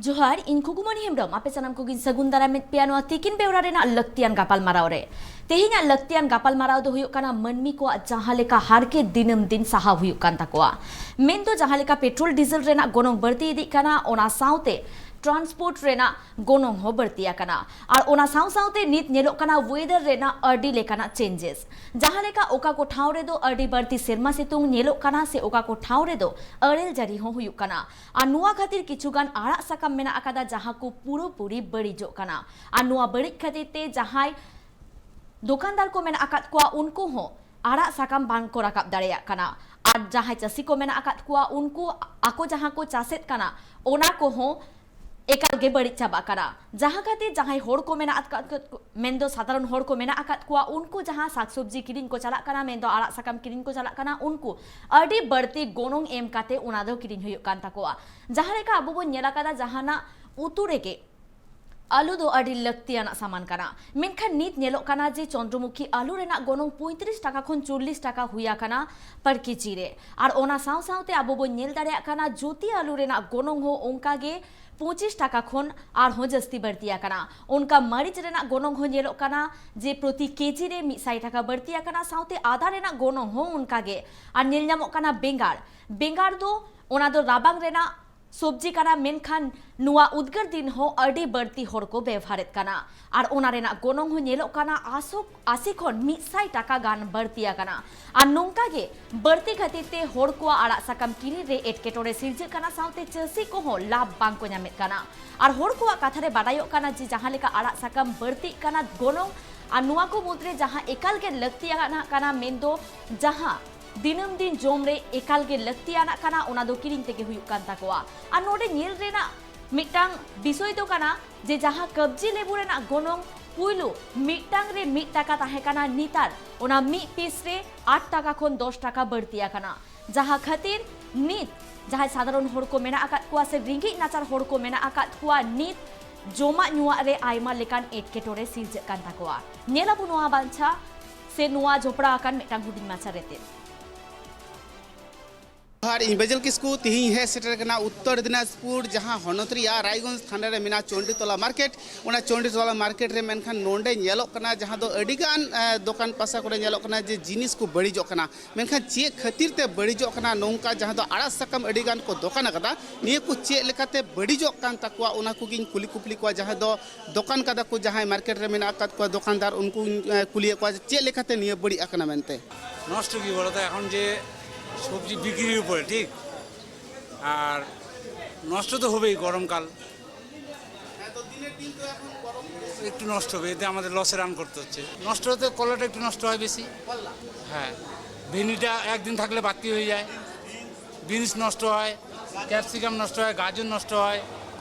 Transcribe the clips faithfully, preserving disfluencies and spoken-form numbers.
ᱡᱚᱦᱟᱨ, ᱤᱧ ᱠᱷᱩᱜᱩᱢᱚᱱᱤ ᱦᱮᱢᱵᱨᱚᱢ᱾ ᱟᱯᱮ ᱥᱟᱱᱟᱢ ᱠᱚᱜᱮᱧ ᱥᱟᱹᱜᱩᱱ ᱫᱟᱨᱟᱢᱮᱫ ᱯᱮᱭᱟ ᱱᱚᱣᱟ ᱛᱤᱠᱤᱱ ᱵᱮᱣᱨᱟ ᱨᱮᱱᱟᱜ ᱞᱟᱹᱠᱛᱤᱭᱟᱱ ᱜᱟᱯᱟᱞᱢᱟᱨᱟᱣ ᱨᱮ᱾ ᱛᱮᱦᱮᱧᱟᱜ ᱞᱟᱹᱠᱛᱤᱭᱟᱱ ᱜᱟᱯᱟᱞᱢᱟᱨᱟᱣ ᱫᱚ ᱦᱩᱭᱩᱜ ᱠᱟᱱᱟ ᱢᱟᱹᱱᱢᱤ ᱠᱚᱣᱟᱜ ᱡᱟᱦᱟᱸ ᱞᱮᱠᱟ ᱦᱟᱨᱠᱮᱛ ᱫᱤᱱᱟᱹᱢ ᱫᱤᱱ ᱥᱟᱦᱟᱣ ᱦᱩᱭᱩᱜ ᱠᱟᱱ ᱛᱟᱠᱚᱣᱟ᱾ ᱢᱮᱱᱫᱚ ᱡᱟᱦᱟᱸ ᱞᱮᱠᱟ ᱯᱮᱴᱨᱳᱞ ᱰᱤᱡᱮᱞ ᱨᱮᱱᱟᱜ ᱜᱚᱱᱚᱝ ᱵᱟᱹᱲᱛᱤ ᱤᱫᱤᱜ ᱠᱟᱱᱟ, ᱚᱱᱟ ᱥᱟᱶᱛᱮ ᱴᱨᱟᱱᱥᱯᱳᱨᱴ ᱨᱮᱱᱟᱜ ᱜᱚᱱᱚᱝ ᱦᱚᱸ ᱵᱟᱹᱲᱛᱤ ᱟᱠᱟᱱᱟ᱾ ᱟᱨ ᱚᱱᱟ ᱥᱟᱶ ᱥᱟᱶᱛᱮ ᱱᱤᱛ ᱧᱮᱞᱚᱜ ᱠᱟᱱᱟ ᱣᱮᱫᱟᱨ ᱨᱮᱱᱟᱜ ᱟᱹᱰᱤ ᱞᱮᱠᱟᱱᱟᱜ ᱪᱮᱧᱡᱮᱥ, ᱡᱟᱦᱟᱸ ᱞᱮᱠᱟ ᱚᱠᱟ ᱠᱚ ᱴᱷᱟᱶ ᱨᱮᱫᱚ ᱟᱹᱰᱤ ᱵᱟᱹᱲᱛᱤ ᱥᱮᱨᱢᱟ ᱥᱤᱛᱩᱝ ᱧᱮᱞᱚᱜ ᱠᱟᱱᱟ ᱥᱮ ᱚᱠᱟ ᱠᱚ ᱴᱷᱟᱶ ᱨᱮᱫᱚ ᱟᱨᱮᱞ ᱡᱟᱹᱲᱤ ᱦᱚᱸ ᱦᱩᱭᱩᱜ ᱠᱟᱱᱟ᱾ ᱟᱨ ᱱᱚᱣᱟ ᱠᱷᱟᱹᱛᱤᱨ ᱠᱤᱪᱷᱩ ᱜᱟᱱ ᱟᱲᱟᱜ ᱥᱟᱠᱟᱢ ᱢᱮᱱᱟᱜ ᱟᱠᱟᱫᱟ, ᱡᱟᱦᱟᱸ ᱠᱚ ᱯᱩᱨᱟᱹᱯᱩᱨᱤ ᱵᱟᱹᱲᱤᱡᱚᱜ ᱠᱟᱱᱟ᱾ ᱟᱨ ᱱᱚᱣᱟ ᱵᱟᱹᱲᱤᱡ ᱠᱷᱟᱹᱛᱤᱨ ᱛᱮ ᱡᱟᱦᱟᱸᱭ ᱫᱚᱠᱟᱱᱫᱟᱨ ᱠᱚ ᱢᱮᱱᱟᱜ ᱟᱠᱟᱫ ᱠᱚᱣᱟ, ᱩᱱᱠᱩ ᱦᱚᱸ ᱟᱲᱟᱜ ᱥᱟᱠᱟᱢ ᱵᱟᱝ ᱠᱚ ᱨᱟᱠᱟᱵ ᱫᱟᱲᱮᱭᱟᱜ ᱠᱟᱱᱟ᱾ ᱟᱨ ᱡᱟᱦᱟᱸᱭ ᱪᱟᱹᱥᱤ ᱠᱚ ᱢᱮᱱᱟᱜ ᱟᱠᱟᱫ ᱠᱚᱣᱟ, ᱩᱱᱠᱩ ᱟᱠᱚ ᱡᱟᱦᱟᱸ ᱠᱚ ᱪᱟᱥᱮᱫ ᱠᱟᱱᱟ, ᱚᱱᱟ ᱠᱚᱦᱚᱸ ᱮᱠᱟᱞ ᱜᱮ ᱵᱟᱹᱲᱤᱡ ᱪᱟᱵᱟᱜ ᱠᱟᱱᱟ᱾ ᱡᱟᱦᱟᱸ ᱠᱷᱟᱹᱛᱤᱨ ᱡᱟᱦᱟᱸᱭ ᱦᱚᱲ ᱠᱚ ᱢᱮᱱᱟᱜ ᱟᱠᱟᱫ, ᱢᱮᱱᱫᱚ ᱥᱟᱫᱷᱟᱨᱚᱱ ᱦᱚᱲ ᱠᱚ ᱢᱮᱱᱟᱜ ᱟᱠᱟᱫ ᱠᱚᱣᱟ, ᱩᱱᱠᱩ ᱡᱟᱦᱟᱸ ᱥᱟᱠᱥᱚᱵᱽᱡᱤ ᱠᱤᱨᱤᱧ ᱠᱚ ᱪᱟᱞᱟᱜ ᱠᱟᱱᱟ, ᱢᱮᱱᱫᱚ ᱟᱲᱟᱜ ᱥᱟᱠᱟᱢ ᱠᱤᱨᱤᱧ ᱠᱚ ᱪᱟᱞᱟᱜ ᱠᱟᱱᱟ, ᱩᱱᱠᱩ ᱟᱹᱰᱤ ᱵᱟᱹᱲᱛᱤ ᱜᱚᱱᱚᱝ ᱮᱢ ᱠᱟᱛᱮ ᱚᱱᱟ ᱫᱚ ᱠᱤᱨᱤᱧ ᱦᱩᱭᱩᱜ ᱠᱟᱱ ᱛᱟᱠᱚᱣᱟ᱾ ᱡᱟᱦᱟᱸ ᱞᱮᱠᱟ ᱟᱵᱚ ᱵᱚᱱ ᱧᱮᱞ ᱟᱠᱟᱫᱟ, ᱡᱟᱦᱟᱱᱟᱜ ᱩᱛᱩ ᱨᱮᱜᱮ ᱟᱹᱞᱩ ᱫᱚ ᱟᱹᱰᱤ ᱞᱟᱹᱠᱛᱤᱭᱟᱱᱟᱜ ᱥᱟᱢᱟᱱ ᱠᱟᱱᱟ, ᱢᱮᱱᱠᱷᱟᱱ ᱱᱤᱛ ᱧᱮᱞᱚᱜ ᱠᱟᱱᱟ ᱡᱮ ᱪᱚᱱᱫᱨᱚᱢᱩᱠᱷᱤ ᱟᱹᱞᱩ ᱨᱮᱱᱟᱜ ᱜᱚᱱᱚᱝ ᱯᱚᱸᱭᱛᱨᱤᱥ ᱴᱟᱠᱟ ᱠᱷᱚᱱ ᱪᱚᱞᱞᱤᱥ ᱴᱟᱠᱟ ᱦᱩᱭ ᱟᱠᱟᱱᱟ per ᱠᱮᱡᱤ ᱨᱮ᱾ ᱟᱨ ᱚᱱᱟ ᱥᱟᱶ ᱥᱟᱶᱛᱮ ᱟᱵᱚ ᱵᱚᱱ ᱧᱮᱞ ᱫᱟᱲᱮᱭᱟᱜ ᱠᱟᱱᱟ ᱡᱩᱛᱤ ᱟᱹᱞᱩ ᱨᱮᱱᱟᱜ ᱜᱚᱱᱚᱝ ᱦᱚᱸ ᱚᱱᱠᱟ ᱜᱮ ᱯᱚᱸᱪᱤᱥ ᱴᱟᱠᱟ ᱠᱷᱚᱱ ᱟᱨᱦᱚᱸ ᱡᱟᱹᱥᱛᱤ ᱵᱟᱹᱲᱛᱤ ᱟᱠᱟᱱᱟ᱾ ᱚᱱᱠᱟ ᱢᱟᱹᱨᱤᱪ ᱨᱮᱱᱟᱜ ᱜᱚᱱᱚᱝ ᱦᱚᱸ ᱧᱮᱞᱚᱜ ᱠᱟᱱᱟ ᱡᱮ ᱯᱨᱚᱛᱤ ᱠᱮᱡᱤ ᱨᱮ ᱢᱤᱫ ᱥᱟᱭ ᱴᱟᱠᱟ ᱵᱟᱹᱲᱛᱤ ᱟᱠᱟᱱᱟ, ᱥᱟᱶᱛᱮ ᱟᱫᱟ ᱨᱮᱱᱟᱜ ᱜᱚᱱᱚᱝ ᱦᱚᱸ ᱚᱱᱠᱟ ᱜᱮ᱾ ᱟᱨ ᱧᱮᱞ ᱧᱟᱢᱚᱜ ᱠᱟᱱᱟ ᱵᱮᱸᱜᱟᱲ, ᱵᱮᱸᱜᱟᱲ ᱫᱚ ᱚᱱᱟ ᱫᱚ ᱨᱟᱵᱟᱝ ᱨᱮᱱᱟᱜ ᱥᱚᱵᱽᱡᱤ ᱠᱟᱱᱟ, ᱢᱮᱱᱠᱷᱟᱱ ᱱᱚᱣᱟ ᱩᱫᱽᱜᱟᱹᱨ ᱫᱤᱱ ᱦᱚᱸ ᱟᱹᱰᱤ ᱵᱟᱹᱲᱛᱤ ᱦᱚᱲ ᱠᱚ ᱵᱮᱣᱦᱟᱨᱮᱫ ᱠᱟᱱᱟ᱾ ᱟᱨ ᱚᱱᱟ ᱨᱮᱱᱟᱜ ᱜᱚᱱᱚᱝ ᱦᱚᱸ ᱧᱮᱞᱚᱜ ᱠᱟᱱᱟ ᱟᱥᱚᱠ-, ᱟᱥᱤ ᱠᱷᱚᱱ ᱢᱤᱫ ᱥᱟᱭ ᱴᱟᱠᱟ ᱜᱟᱱ ᱵᱟᱹᱲᱛᱤ ᱟᱠᱟᱱᱟ᱾ ᱟᱨ ᱱᱚᱝᱠᱟ ᱜᱮ ᱵᱟᱹᱲᱛᱤ ᱠᱷᱟᱹᱛᱤᱨ ᱛᱮ ᱦᱚᱲ ᱠᱚᱣᱟᱜ ᱟᱲᱟᱜ ᱥᱟᱠᱟᱢ ᱠᱤᱨᱤᱧ ᱨᱮ ᱮᱴᱠᱮᱴᱚᱬᱮ ᱥᱤᱨᱡᱟᱹᱜ ᱠᱟᱱᱟ, ᱥᱟᱶᱛᱮ ᱪᱟᱹᱥᱤ ᱠᱚᱦᱚᱸ ᱞᱟᱵᱷ ᱵᱟᱝ ᱠᱚ ᱧᱟᱢᱮᱫ ᱠᱟᱱᱟ᱾ ᱟᱨ ᱦᱚᱲ ᱠᱚᱣᱟᱜ ᱠᱟᱛᱷᱟ ᱨᱮ ᱵᱟᱰᱟᱭᱚᱜ ᱠᱟᱱᱟ ᱡᱮ ᱡᱟᱦᱟᱸ ᱞᱮᱠᱟ ᱟᱲᱟᱜ ᱥᱟᱠᱟᱢ ᱵᱟᱹᱲᱛᱤᱜ ᱠᱟᱱᱟ ᱜᱚᱱᱚᱝ, ᱟᱨ ᱱᱚᱣᱟ ᱠᱚ ᱢᱩᱫᱽᱨᱮ ᱡᱟᱦᱟᱸ ᱮᱠᱟᱞ ᱜᱮ ᱞᱟᱹᱠᱛᱤᱭᱟᱱᱟᱜ ᱠᱟᱱᱟ, ᱢᱮᱱᱫᱚ ᱡᱟᱦᱟᱸ ᱫᱤᱱᱟᱹᱢ ᱫᱤᱱ ᱡᱚᱢ ᱨᱮ ᱮᱠᱟᱞ ᱜᱮ ᱞᱟᱹᱠᱛᱤᱭᱟᱱᱟᱜ ᱠᱟᱱᱟ, ᱚᱱᱟ ᱫᱚ ᱠᱤᱨᱤᱧ ᱛᱮᱜᱮ ᱦᱩᱭᱩᱜ ᱠᱟᱱ ᱛᱟᱠᱚᱣᱟ᱾ ᱟᱨ ᱱᱚᱰᱮ ᱧᱮᱞ ᱨᱮᱱᱟᱜ ᱢᱤᱫᱴᱟᱝ ᱵᱤᱥᱚᱭ ᱫᱚ ᱠᱟᱱᱟ ᱡᱮ ᱡᱟᱦᱟᱸ ᱠᱟᱵᱽᱡᱤ ᱞᱮᱵᱩ ᱨᱮᱱᱟᱜ ᱜᱚᱱᱚᱝ ᱯᱩᱭᱞᱩ ᱢᱤᱫᱴᱟᱝ ᱨᱮ ᱢᱤᱫ ᱴᱟᱠᱟ ᱛᱟᱦᱮᱸ ᱠᱟᱱᱟ, ᱱᱮᱛᱟᱨ ᱚᱱᱟ ᱢᱤᱫ ᱯᱤᱥ ᱨᱮ ᱟᱴ ᱴᱟᱠᱟ ᱠᱷᱚᱱ ᱫᱚᱥ ᱴᱟᱠᱟ ᱵᱟᱹᱲᱛᱤ ᱟᱠᱟᱱᱟ, ᱡᱟᱦᱟᱸ ᱠᱷᱟᱹᱛᱤᱨ ᱱᱤᱛ ᱡᱟᱦᱟᱸᱭ ᱥᱟᱫᱷᱟᱨᱚᱱ ᱦᱚᱲ ᱠᱚ ᱢᱮᱱᱟᱜ ᱟᱠᱟᱫ ᱠᱚᱣᱟ ᱥᱮ ᱨᱮᱸᱜᱮᱡ ᱱᱟᱪᱟᱨ ᱦᱚᱲ ᱠᱚ ᱢᱮᱱᱟᱜ ᱟᱠᱟᱫ ᱠᱚᱣᱟ, ᱱᱤᱛ ᱡᱚᱢᱟᱜ ᱧᱩᱣᱟᱜ ᱨᱮ ᱟᱭᱢᱟ ᱞᱮᱠᱟᱱ ᱮᱴᱠᱮᱴᱚᱬᱮ ᱥᱤᱨᱡᱟᱹᱜ ᱠᱟᱱ ᱛᱟᱠᱚᱣᱟ᱾ ᱧᱮᱞ ᱟᱵᱚ ᱱᱚᱣᱟ ᱵᱟᱧᱪᱷᱟ ᱥᱮ ᱱᱚᱣᱟ ᱡᱚᱯᱲᱟᱣ ᱟᱠᱟᱱ ᱢᱤᱫᱴᱟᱝ ᱦᱩᱰᱤᱧ ᱢᱟᱪᱷᱟ ᱨᱮᱛᱮᱫ᱾ ᱟᱨ ᱤᱧ ᱵᱮᱡᱚᱞ ᱠᱤᱥᱠᱩ ᱛᱤᱦᱤᱧ ᱦᱮᱡ ᱥᱮᱴᱮᱨ ᱠᱟᱱᱟ ᱩᱛᱛᱚᱨ ᱫᱤᱱᱟᱡᱽᱯᱩᱨ, ᱡᱟᱦᱟᱸ ᱦᱚᱱᱚᱛ ᱨᱮᱭᱟᱜ ᱨᱟᱭᱜᱚᱸᱡᱽ ᱛᱷᱟᱱᱟ ᱨᱮ ᱢᱮᱱᱟᱜ ᱪᱚᱱᱰᱤᱛᱚᱞᱟ ᱢᱟᱨᱠᱮᱴ᱾ ᱚᱱᱟ ᱪᱚᱱᱰᱤᱛᱚᱞᱟ ᱢᱟᱨᱠᱮᱴ ᱨᱮ ᱢᱮᱱᱠᱷᱟᱱ ᱱᱚᱰᱮ ᱧᱮᱞᱚᱜ ᱠᱟᱱᱟ ᱡᱟᱦᱟᱸ ᱫᱚ ᱟᱹᱰᱤᱜᱟᱱ ᱮ, ᱫᱚᱠᱟᱱ ᱯᱟᱥᱟ ᱠᱚᱨᱮ ᱧᱮᱞᱚᱜ ᱠᱟᱱᱟ ᱡᱮ ᱡᱤᱱᱤᱥ ᱠᱚ ᱵᱟᱹᱲᱤᱡᱚᱜ ᱠᱟᱱᱟ᱾ ᱢᱮᱱᱠᱷᱟᱱ ᱪᱮᱫ ᱠᱷᱟᱹᱛᱤᱨ ᱛᱮ ᱵᱟᱹᱲᱤᱡᱚᱜ ᱠᱟᱱᱟ, ᱱᱚᱝᱠᱟ ᱡᱟᱦᱟᱸ ᱫᱚ ᱟᱲᱟᱜ ᱥᱟᱠᱟᱢ ᱟᱹᱰᱤᱜᱟᱱ ᱠᱚ ᱫᱚᱠᱟᱱ ᱟᱠᱟᱫᱟ, ᱱᱤᱭᱟᱹ ᱠᱚ ᱪᱮᱫ ᱞᱮᱠᱟᱛᱮ ᱵᱟᱹᱲᱤᱡᱚᱜ ᱠᱟᱱ ᱛᱟᱠᱚᱣᱟ, ᱚᱱᱟ ᱠᱚᱜᱮᱧ ᱠᱩᱞᱤ ᱠᱩᱯᱞᱤ ᱠᱚᱣᱟ᱾ ᱡᱟᱦᱟᱸ ᱫᱚ ᱫᱚᱠᱟᱱ ᱠᱟᱫᱟ ᱠᱚ, ᱡᱟᱦᱟᱸᱭ ᱢᱟᱨᱠᱮᱴ ᱨᱮ ᱢᱮᱱᱟᱜ ᱟᱠᱟᱫ ᱠᱚᱣᱟ ᱫᱚᱠᱟᱱᱫᱟᱨ, ᱩᱱᱠᱩᱧ ᱮ, ᱠᱩᱞᱤᱭᱮᱫ ᱠᱚᱣᱟ ᱡᱮ ᱪᱮᱫ ᱞᱮᱠᱟᱛᱮ ᱱᱤᱭᱟᱹ ᱵᱟᱹᱲᱤᱡ ᱟᱠᱟᱱᱟ ᱢᱮᱱᱛᱮ᱾ নষ্ট কি বলতো, এখন যে সবজি বিক্রির উপরে, ঠিক? আর নষ্ট তো হবেই গরমকাল। একটু নষ্ট হবে, এতে আমাদের লসে রান করতে হচ্ছে। নষ্ট হতে কলাটা একটু নষ্ট হয় বেশি। হ্যাঁ, ভেন্ডিটা একদিন থাকলে বাতি হয়ে যায়, বিনস নষ্ট হয়, ক্যাপসিকাম নষ্ট হয়, গাজর নষ্ট হয়,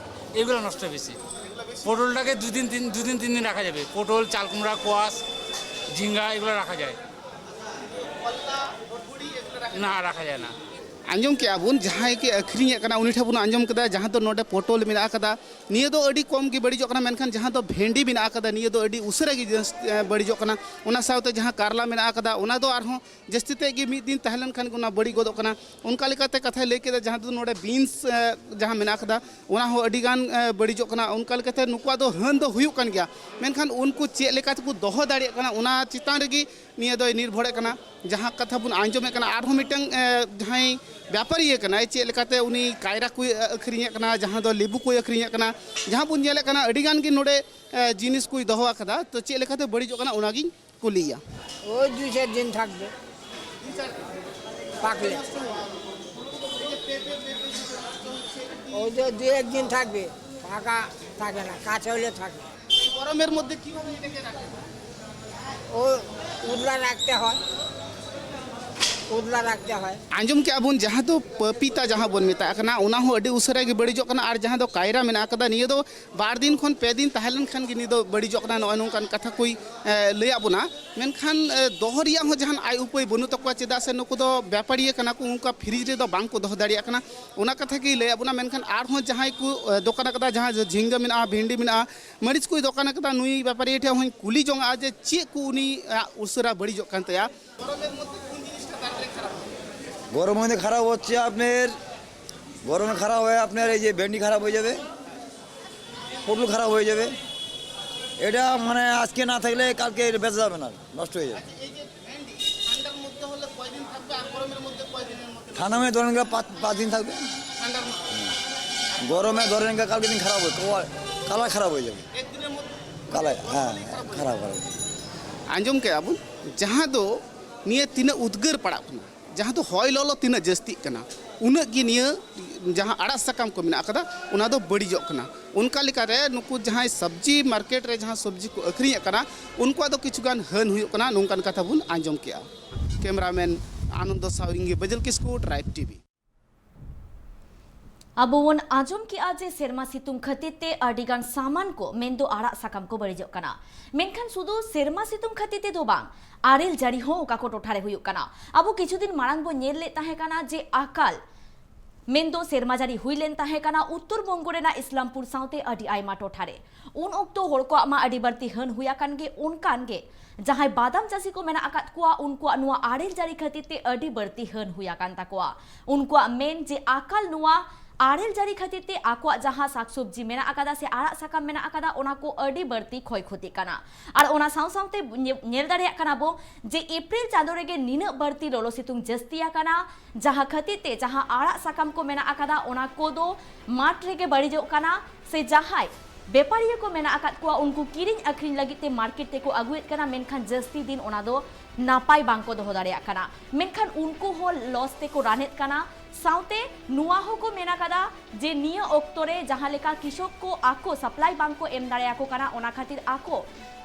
এগুলো নষ্ট হয় বেশি। পটলটাকে দুদিন তিন দুদিন তিন দিন রাখা যাবে। পটল, চালকুমড়া, কোয়াশ, ঝিঙ্গা এগুলো রাখা যায়। না, রাখা যায় না। ᱟᱸᱡᱚᱢ ᱠᱮᱜᱼᱟ ᱵᱚᱱ, ᱡᱟᱦᱟᱸᱭ ᱜᱮ ᱟᱹᱠᱷᱨᱤᱧᱮᱫ ᱠᱟᱱᱟ ᱩᱱᱤ ᱴᱷᱮᱱ ᱵᱚᱱ ᱟᱸᱡᱚᱢ ᱠᱮᱫᱟ, ᱡᱟᱦᱟᱸ ᱫᱚ ᱱᱚᱰᱮ ᱯᱚᱴᱚᱞ ᱢᱮᱱᱟᱜ ᱟᱠᱟᱫᱟ, ᱱᱤᱭᱟᱹ ᱫᱚ ᱟᱹᱰᱤ ᱠᱚᱢ ᱜᱮ ᱵᱟᱹᱲᱤᱡᱚᱜ ᱠᱟᱱᱟ, ᱢᱮᱱᱠᱷᱟᱱ ᱡᱟᱦᱟᱸ ᱫᱚ ᱵᱷᱮᱱᱰᱤ ᱢᱮᱱᱟᱜ ᱟᱠᱟᱫᱟ, ᱱᱤᱭᱟᱹ ᱫᱚ ᱟᱹᱰᱤ ᱩᱥᱟᱹᱨᱟ ᱜᱮ ᱡᱟᱹᱥ-, ᱮ, ᱵᱟᱹᱲᱤᱡᱚᱜ ᱠᱟᱱᱟ᱾ ᱚᱱᱟ ᱥᱟᱶᱛᱮ ᱡᱟᱦᱟᱸ ᱠᱟᱨᱞᱟ ᱢᱮᱱᱟᱜ ᱟᱠᱟᱫᱟ, ᱚᱱᱟ ᱫᱚ ᱟᱨᱦᱚᱸ ᱡᱟᱹᱥᱛᱤ ᱛᱮ ᱜᱮ ᱢᱤᱫ ᱫᱤᱱ ᱛᱟᱦᱮᱸ ᱞᱮᱱᱠᱷᱟᱱ ᱜᱮ ᱚᱱᱟ ᱵᱟᱹᱲᱤᱡ ᱜᱚᱫᱚᱜ ᱠᱟᱱᱟ᱾ ᱚᱱᱠᱟ ᱞᱮᱠᱟᱛᱮ ᱠᱟᱛᱷᱟᱭ ᱞᱟᱹᱭ ᱠᱮᱫᱟ, ᱡᱟᱦᱟᱸ ᱫᱚ ᱱᱚᱰᱮ ᱵᱤᱱᱥ, ᱮ, ᱡᱟᱦᱟᱸ ᱢᱮᱱᱟᱜ ᱟᱠᱟᱫᱟ, ᱚᱱᱟ ᱦᱚᱸ ᱟᱹᱰᱤ ᱜᱟᱱ, ᱮ, ᱵᱟᱹᱲᱤᱡᱚᱜ ᱠᱟᱱᱟ᱾ ᱚᱱᱠᱟ ᱞᱮᱠᱟᱛᱮ ᱱᱩᱠᱩᱣᱟᱜ ᱫᱚ ᱦᱟᱹᱱ ᱫᱚ ᱦᱩᱭᱩᱜ ᱠᱟᱱ ᱜᱮᱭᱟ, ᱢᱮᱱᱠᱷᱟᱱ ᱩᱱᱠᱩ ᱪᱮᱫ ᱞᱮᱠᱟ ᱛᱮᱠᱚ ᱫᱚᱦᱚ ᱫᱟᱲᱮᱭᱟᱜ ᱠᱟᱱᱟ, ᱚᱱᱟ ᱪᱮᱛᱟᱱ ᱨᱮᱜᱮ ᱱᱤᱭᱟᱹ ᱫᱚᱭ ᱱᱤᱨᱵᱷᱚᱨᱮᱫ ᱠᱟᱱᱟ᱾ ᱡᱟᱦᱟᱸ ᱠᱟᱛᱷᱟ ᱵᱚᱱ ᱟᱸᱡᱚᱢᱮᱫ ᱠᱟᱱᱟ, ᱟᱨᱦᱚᱸ ᱢᱤᱫᱴᱟᱝ, ᱮ, ᱡᱟᱦᱟᱸᱭ ᱵᱮᱯᱟᱨᱤᱭᱟᱹ ᱠᱟᱱᱟᱭ, ᱪᱮᱫ ᱞᱮᱠᱟᱛᱮ ᱩᱱᱤ ᱠᱟᱭᱨᱟ ᱠᱚᱭ, ᱮ, ᱟᱹᱠᱷᱨᱤᱧᱮᱫ ᱠᱟᱱᱟ, ᱡᱟᱦᱟᱸ ᱫᱚ ᱞᱮᱵᱩ ᱠᱚᱭ ᱟᱹᱠᱷᱨᱤᱧᱮᱫ ᱠᱟᱱᱟ, ᱡᱟᱦᱟᱸ ᱵᱚᱱ ᱧᱮᱞᱮᱫ ᱠᱟᱱᱟ ᱟᱹᱰᱤ ᱜᱟᱱ ᱜᱮ ᱱᱚᱰᱮ, ᱮ, ᱡᱤᱱᱤᱥ ᱠᱚᱭ ᱫᱚᱦᱚ ᱟᱠᱟᱫᱟ᱾ ᱛᱚ ᱪᱮᱫ ᱞᱮᱠᱟᱛᱮ ᱵᱟᱹᱲᱤᱡᱚᱜ ᱠᱟᱱᱟ, ᱚᱱᱟᱜᱤᱧ ᱠᱩᱞᱤᱭᱮᱭᱟ᱾ ওই দুই চার দিন থাকবে, পাকলে। ওই যে দুই এক দিন থাকবে, পাকা থাকে না, কাঁচা হলে থাকে। এই গরমের মধ্যে কিভাবে এটাকে রাখেন? ও উদলা রাখতে হয়, উদলা রাখতে হয়। ᱟᱸᱡᱚᱢ ᱠᱮᱜᱼᱟ ᱵᱚᱱ, ᱡᱟᱦᱟᱸ ᱫᱚ ᱯᱟᱯᱤᱛᱟ ᱡᱟᱦᱟᱸ ᱵᱚᱱ ᱢᱮᱛᱟᱜ ᱠᱟᱱᱟ, ᱚᱱᱟ ᱦᱚᱸ ᱟᱹᱰᱤ ᱩᱥᱟᱹᱨᱟ ᱜᱮ ᱵᱟᱹᱲᱤᱡᱚᱜ ᱠᱟᱱᱟ᱾ ᱟᱨ ᱡᱟᱦᱟᱸ ᱫᱚ ᱠᱟᱭᱨᱟ ᱢᱮᱱᱟᱜ ᱟᱠᱟᱫᱟ, ᱱᱤᱭᱟᱹ ᱫᱚ ᱵᱟᱨ ᱫᱤᱱ ᱠᱷᱚᱱ ᱯᱮ ᱫᱤᱱ ᱛᱟᱦᱮᱸ ᱞᱮᱱᱠᱷᱟᱱ ᱜᱮ ᱱᱤᱭᱟᱹ ᱫᱚ ᱵᱟᱹᱲᱤᱡᱚᱜ ᱠᱟᱱᱟ, ᱱᱚᱜᱼᱚᱭ ᱱᱚᱝᱠᱟᱱ ᱠᱟᱛᱷᱟ ᱠᱚᱭ, ᱮ, ᱞᱟᱹᱭᱟᱫ ᱵᱚᱱᱟ᱾ ᱢᱮᱱᱠᱷᱟᱱ, ᱮ, ᱫᱚᱦᱚ ᱨᱮᱭᱟᱜ ᱦᱚᱸ ᱡᱟᱦᱟᱱ ᱟᱭ ᱩᱯᱟᱹᱭ ᱵᱟᱹᱱᱩᱜ ᱛᱟᱠᱚᱣᱟ, ᱪᱮᱫᱟᱜ ᱥᱮ ᱱᱩᱠᱩ ᱫᱚ ᱵᱮᱯᱟᱨᱤᱭᱟᱹ ᱠᱟᱱᱟ ᱠᱚ, ᱚᱱᱠᱟ ᱯᱷᱨᱤᱡᱽ ᱨᱮᱫᱚ ᱵᱟᱝ ᱠᱚ ᱫᱚᱦᱚ ᱫᱟᱲᱮᱭᱟᱜ ᱠᱟᱱᱟ᱾ ᱚᱱᱟ ᱠᱟᱛᱷᱟ ᱜᱮᱭ ᱞᱟᱹᱭᱟᱫ ᱵᱚᱱᱟ᱾ ᱢᱮᱱᱠᱷᱟᱱ ᱟᱨᱦᱚᱸ ᱡᱟᱦᱟᱸᱭ ᱠᱚ, ᱮ, ᱫᱚᱠᱟᱱ ᱟᱠᱟᱫᱟ, ᱡᱟᱦᱟᱸ ᱡᱷᱤᱸᱜᱟᱹ ᱢᱮᱱᱟᱜᱼᱟ, ᱵᱷᱮᱱᱰᱤ ᱢᱮᱱᱟᱜᱼᱟ, ᱢᱟᱹᱨᱤᱪ ᱠᱚᱭ ᱫᱚᱠᱟᱱ ᱟᱠᱟᱫᱟ, ᱱᱩᱭ ᱵᱮᱯᱟᱨᱤᱭᱟᱹ ᱴᱷᱮᱱ ᱦᱚᱸᱧ ᱠᱩᱞᱤ ᱡᱚᱝᱟᱜᱼᱟ ᱡᱮ ᱪᱮᱫ ᱠᱚ ᱩᱱᱤᱭᱟᱜ ᱩᱥᱟᱹᱨᱟ ᱵᱟᱹᱲᱤᱡᱚᱜ ᱠᱟᱱ ᱛᱟᱭᱟ᱾ গরমের মধ্যে কোন জিনিসটা তাড়াতাড়ি খারাপ হয়? গরমে খারাপ হচ্ছে আপনার, গরমে খারাপ হয়ে আপনার এই যে ভেন্ডি খারাপ হয়ে যাবে, পটল খারাপ হয়ে যাবে। এটা মানে আজকে না থাকলে কালকে এটা বেচা যাবে না, নষ্ট হয়ে যাবে। এই যে ভেন্ডি ঠান্ডার মধ্যে হলে কয়দিন থাকবে আর গরমের মধ্যে কয়দিনের মধ্যে? ঠান্ডা মধ্যে ধরেন গা পাঁচ পাঁচ দিন থাকবে। ঠান্ডার মধ্যে গরমে ধরেন গা কালকে দিন খারাপ হয়ে কালার খারাপ হয়ে যাবে। একদিনের মধ্যে কালার, হ্যাঁ, খারাপ খারাপ। ᱟᱸᱡᱚᱢ ᱠᱮᱜᱼᱟ ᱵᱚᱱ, ᱡᱟᱦᱟᱸ ᱫᱚ ᱱᱤᱭᱟᱹ ᱛᱤᱱᱟᱹᱜ ᱩᱫᱽᱜᱟᱹᱨ ᱯᱟᱲᱟᱜ ᱠᱟᱱᱟ, ᱡᱟᱦᱟᱸ ᱫᱚ ᱦᱚᱭ ᱞᱚᱞᱚ ᱛᱤᱱᱟᱹᱜ ᱡᱟᱹᱥᱛᱤᱜ ᱠᱟᱱᱟ, ᱩᱱᱟᱹᱜ ᱜᱮ ᱱᱤᱭᱟᱹ ᱡᱟᱦᱟᱸ ᱟᱲᱟᱜ ᱥᱟᱠᱟᱢ ᱠᱚ ᱢᱮᱱᱟᱜ ᱟᱠᱟᱫᱟ, ᱚᱱᱟ ᱫᱚ ᱵᱟᱹᱲᱤᱡᱚᱜ ᱠᱟᱱᱟ᱾ ᱚᱱᱠᱟ ᱞᱮᱠᱟᱨᱮ ᱱᱩᱠᱩ ᱡᱟᱦᱟᱸᱭ ᱥᱚᱵᱽᱡᱤ ᱢᱟᱨᱠᱮᱴ ᱨᱮ ᱡᱟᱦᱟᱸ ᱥᱚᱵᱽᱡᱤ ᱠᱚ ᱟᱹᱠᱷᱨᱤᱧᱮᱫ ᱠᱟᱱᱟ, ᱩᱱᱠᱩᱣᱟᱜ ᱫᱚ ᱠᱤᱪᱷᱩ ᱜᱟᱱ ᱦᱟᱹᱱ ᱦᱩᱭᱩᱜ ᱠᱟᱱᱟ, ᱱᱚᱝᱠᱟᱱ ᱠᱟᱛᱷᱟ ᱵᱚᱱ ᱟᱸᱡᱚᱢ ᱠᱮᱜᱼᱟ᱾ ᱠᱮᱢᱮᱨᱟᱢᱮᱱ ᱟᱱᱚᱱᱫᱚ ᱥᱟᱶ ᱤᱧ ᱜᱮ ᱵᱟᱹᱡᱟᱹᱞ ᱠᱤᱥᱠᱩ, ᱴᱨᱟᱭᱤᱵᱽ ᱴᱤᱵᱷᱤ᱾ ᱟᱵᱚ ᱵᱚᱱ ᱟᱸᱡᱚᱢ ᱠᱮᱜᱼᱟ ᱡᱮ ᱥᱮᱨᱢᱟ ᱥᱤᱛᱩᱝ ᱠᱷᱟᱹᱛᱤᱨ ᱛᱮ ᱟᱹᱰᱤ ᱜᱟᱱ ᱥᱟᱢᱟᱱ ᱠᱚ ᱢᱮᱱᱫᱚ ᱟᱲᱟᱜ ᱥᱟᱠᱟᱢ ᱠᱚ ᱵᱟᱹᱲᱤᱡᱚᱜ ᱠᱟᱱᱟ᱾ ᱢᱮᱱᱠᱷᱟᱱ ᱥᱩᱫᱷᱩ ᱥᱮᱨᱢᱟ ᱥᱤᱛᱩᱝ ᱠᱷᱟᱹᱛᱤᱨ ᱛᱮᱫᱚ ᱵᱟᱝ, ᱟᱨᱮᱞ ᱡᱟᱹᱲᱤ ᱦᱚᱸ ᱚᱠᱟ ᱠᱚ ᱴᱚᱴᱷᱟ ᱨᱮ ᱦᱩᱭᱩᱜ ᱠᱟᱱᱟ᱾ ᱟᱵᱚ ᱠᱤᱪᱷᱩ ᱫᱤᱱ ᱢᱟᱲᱟᱝ ᱵᱚᱱ ᱧᱮᱞ ᱞᱮᱫ ᱛᱟᱦᱮᱸ ᱠᱟᱱᱟ ᱡᱮ ᱟᱠᱟᱞ ᱢᱮᱱᱫᱚ ᱥᱮᱨᱢᱟ ᱡᱟᱹᱲᱤ ᱦᱩᱭ ᱞᱮᱱ ᱛᱟᱦᱮᱸ ᱠᱟᱱᱟ ᱩᱛᱛᱚᱨ ᱵᱚᱝᱜᱚ ᱨᱮᱱᱟᱜ ᱤᱥᱞᱟᱢᱯᱩᱨ ᱥᱟᱶᱛᱮ ᱟᱹᱰᱤ ᱟᱭᱢᱟ ᱴᱚᱴᱷᱟ ᱨᱮ᱾ ᱩᱱ ᱚᱠᱛᱚ ᱦᱚᱲ ᱠᱚᱣᱟᱜ ᱢᱟ ᱟᱹᱰᱤ ᱵᱟᱹᱲᱛᱤ ᱦᱟᱹᱱ ᱦᱩᱭ ᱟᱠᱟᱱ ᱜᱮ, ᱚᱱᱠᱟᱱ ᱜᱮ ᱡᱟᱦᱟᱸᱭ ᱵᱟᱫᱟᱢ ᱪᱟᱹᱥᱤ ᱠᱚ ᱢᱮᱱᱟᱜ ᱟᱠᱟᱫ ᱠᱚᱣᱟ, ᱩᱱᱠᱩᱣᱟᱜ ᱱᱚᱣᱟ ᱟᱨᱮᱞ ᱡᱟᱹᱲᱤ ᱠᱷᱟᱹᱛᱤᱨ ᱛᱮ ᱟᱹᱰᱤ ᱵᱟᱹᱲᱛᱤ ᱦᱟᱹᱱ ᱦᱩᱭ ᱟᱠᱟᱱ ᱛᱟᱠᱚᱣᱟ᱾ ᱩᱱᱠᱩᱣᱟᱜ ᱢᱮᱱ ᱡᱮ ᱟᱠᱟᱞ ᱱᱚᱣᱟ ᱟᱨᱮᱞ ᱡᱟᱹᱲᱤ ᱠᱷᱟᱹᱛᱤᱨ ᱛᱮ ᱟᱠᱚᱣᱟᱜ ᱡᱟᱦᱟᱸ ᱥᱟᱠᱥᱚᱵᱽᱡᱤ ᱢᱮᱱᱟᱜ ᱟᱠᱟᱫᱟ ᱥᱮ ᱟᱲᱟᱜ ᱥᱟᱠᱟᱢ ᱢᱮᱱᱟᱜ ᱟᱠᱟᱫᱟ, ᱚᱱᱟ ᱠᱚ ᱟᱹᱰᱤ ᱵᱟᱹᱲᱛᱤ ᱠᱷᱚᱭ ᱠᱷᱚᱛᱤᱜ ᱠᱟᱱᱟ᱾ ᱟᱨ ᱚᱱᱟ ᱥᱟᱶ ᱥᱟᱶᱛᱮ ᱧᱮ-, ᱧᱮᱞ ᱫᱟᱲᱮᱭᱟᱜ ᱠᱟᱱᱟ ᱵᱚ ᱡᱮ ᱮᱯᱨᱤᱞ ᱪᱟᱸᱫᱳ ᱨᱮᱜᱮ ᱱᱤᱱᱟᱹᱜ ᱵᱟᱹᱲᱛᱤ ᱞᱚᱞᱚ ᱥᱤᱛᱩᱝ ᱡᱟᱹᱥᱛᱤ ᱟᱠᱟᱱᱟ, ᱡᱟᱦᱟᱸ ᱠᱷᱟᱹᱛᱤᱨ ᱛᱮ ᱡᱟᱦᱟᱸ ᱟᱲᱟᱜ ᱥᱟᱠᱟᱢ ᱠᱚ ᱢᱮᱱᱟᱜ ᱟᱠᱟᱫᱟ, ᱚᱱᱟ ᱠᱚᱫᱚ ᱢᱟᱴᱷ ᱨᱮᱜᱮ ᱵᱟᱹᱲᱤᱡᱚᱜ ᱠᱟᱱᱟ, ᱥᱮ ᱡᱟᱦᱟᱸᱭ ᱵᱮᱯᱟᱨᱤᱭᱟᱹ ᱠᱚ ᱢᱮᱱᱟᱜ ᱟᱠᱟᱫ ᱠᱚᱣᱟ, ᱩᱱᱠᱩ ᱠᱤᱨᱤᱧ ᱟᱹᱠᱷᱨᱤᱧ ᱞᱟᱹᱜᱤᱫ ᱛᱮ ᱢᱟᱨᱠᱮᱴ ᱛᱮᱠᱚ ᱟᱹᱜᱩᱭᱮᱫ ᱠᱟᱱᱟ, ᱢᱮᱱᱠᱷᱟᱱ ᱡᱟᱹᱥᱛᱤ ᱫᱤᱱ ᱚᱱᱟ ᱫᱚ ᱱᱟᱯᱟᱭ ᱵᱟᱝ ᱠᱚ ᱫᱚᱦᱚ ᱫᱟᱲᱮᱭᱟᱜ ᱠᱟᱱᱟ᱾ ᱢᱮᱱᱠᱷᱟᱱ ᱩᱱᱠᱩ ᱦᱚᱸ ᱞᱚᱥ ᱛᱮᱠᱚ ᱨᱟᱱᱮᱫ ᱠᱟᱱᱟ᱾ ᱥᱟᱶᱛᱮ ᱱᱚᱣᱟ ᱦᱚᱸᱠᱚ ᱢᱮᱱ ᱟᱠᱟᱫᱟ ᱡᱮ ᱱᱤᱭᱟᱹ ᱚᱠᱛᱚ ᱨᱮ ᱡᱟᱦᱟᱸ ᱞᱮᱠᱟ ᱠᱤᱥᱚᱠ ᱠᱚ ᱟᱠᱚ ᱥᱟᱯᱞᱟᱭ ᱵᱟᱝ ᱠᱚ ᱮᱢ ᱫᱟᱲᱮᱭᱟᱠᱚ ᱠᱟᱱᱟ, ᱚᱱᱟ ᱠᱷᱟᱹᱛᱤᱨ ᱟᱠᱚ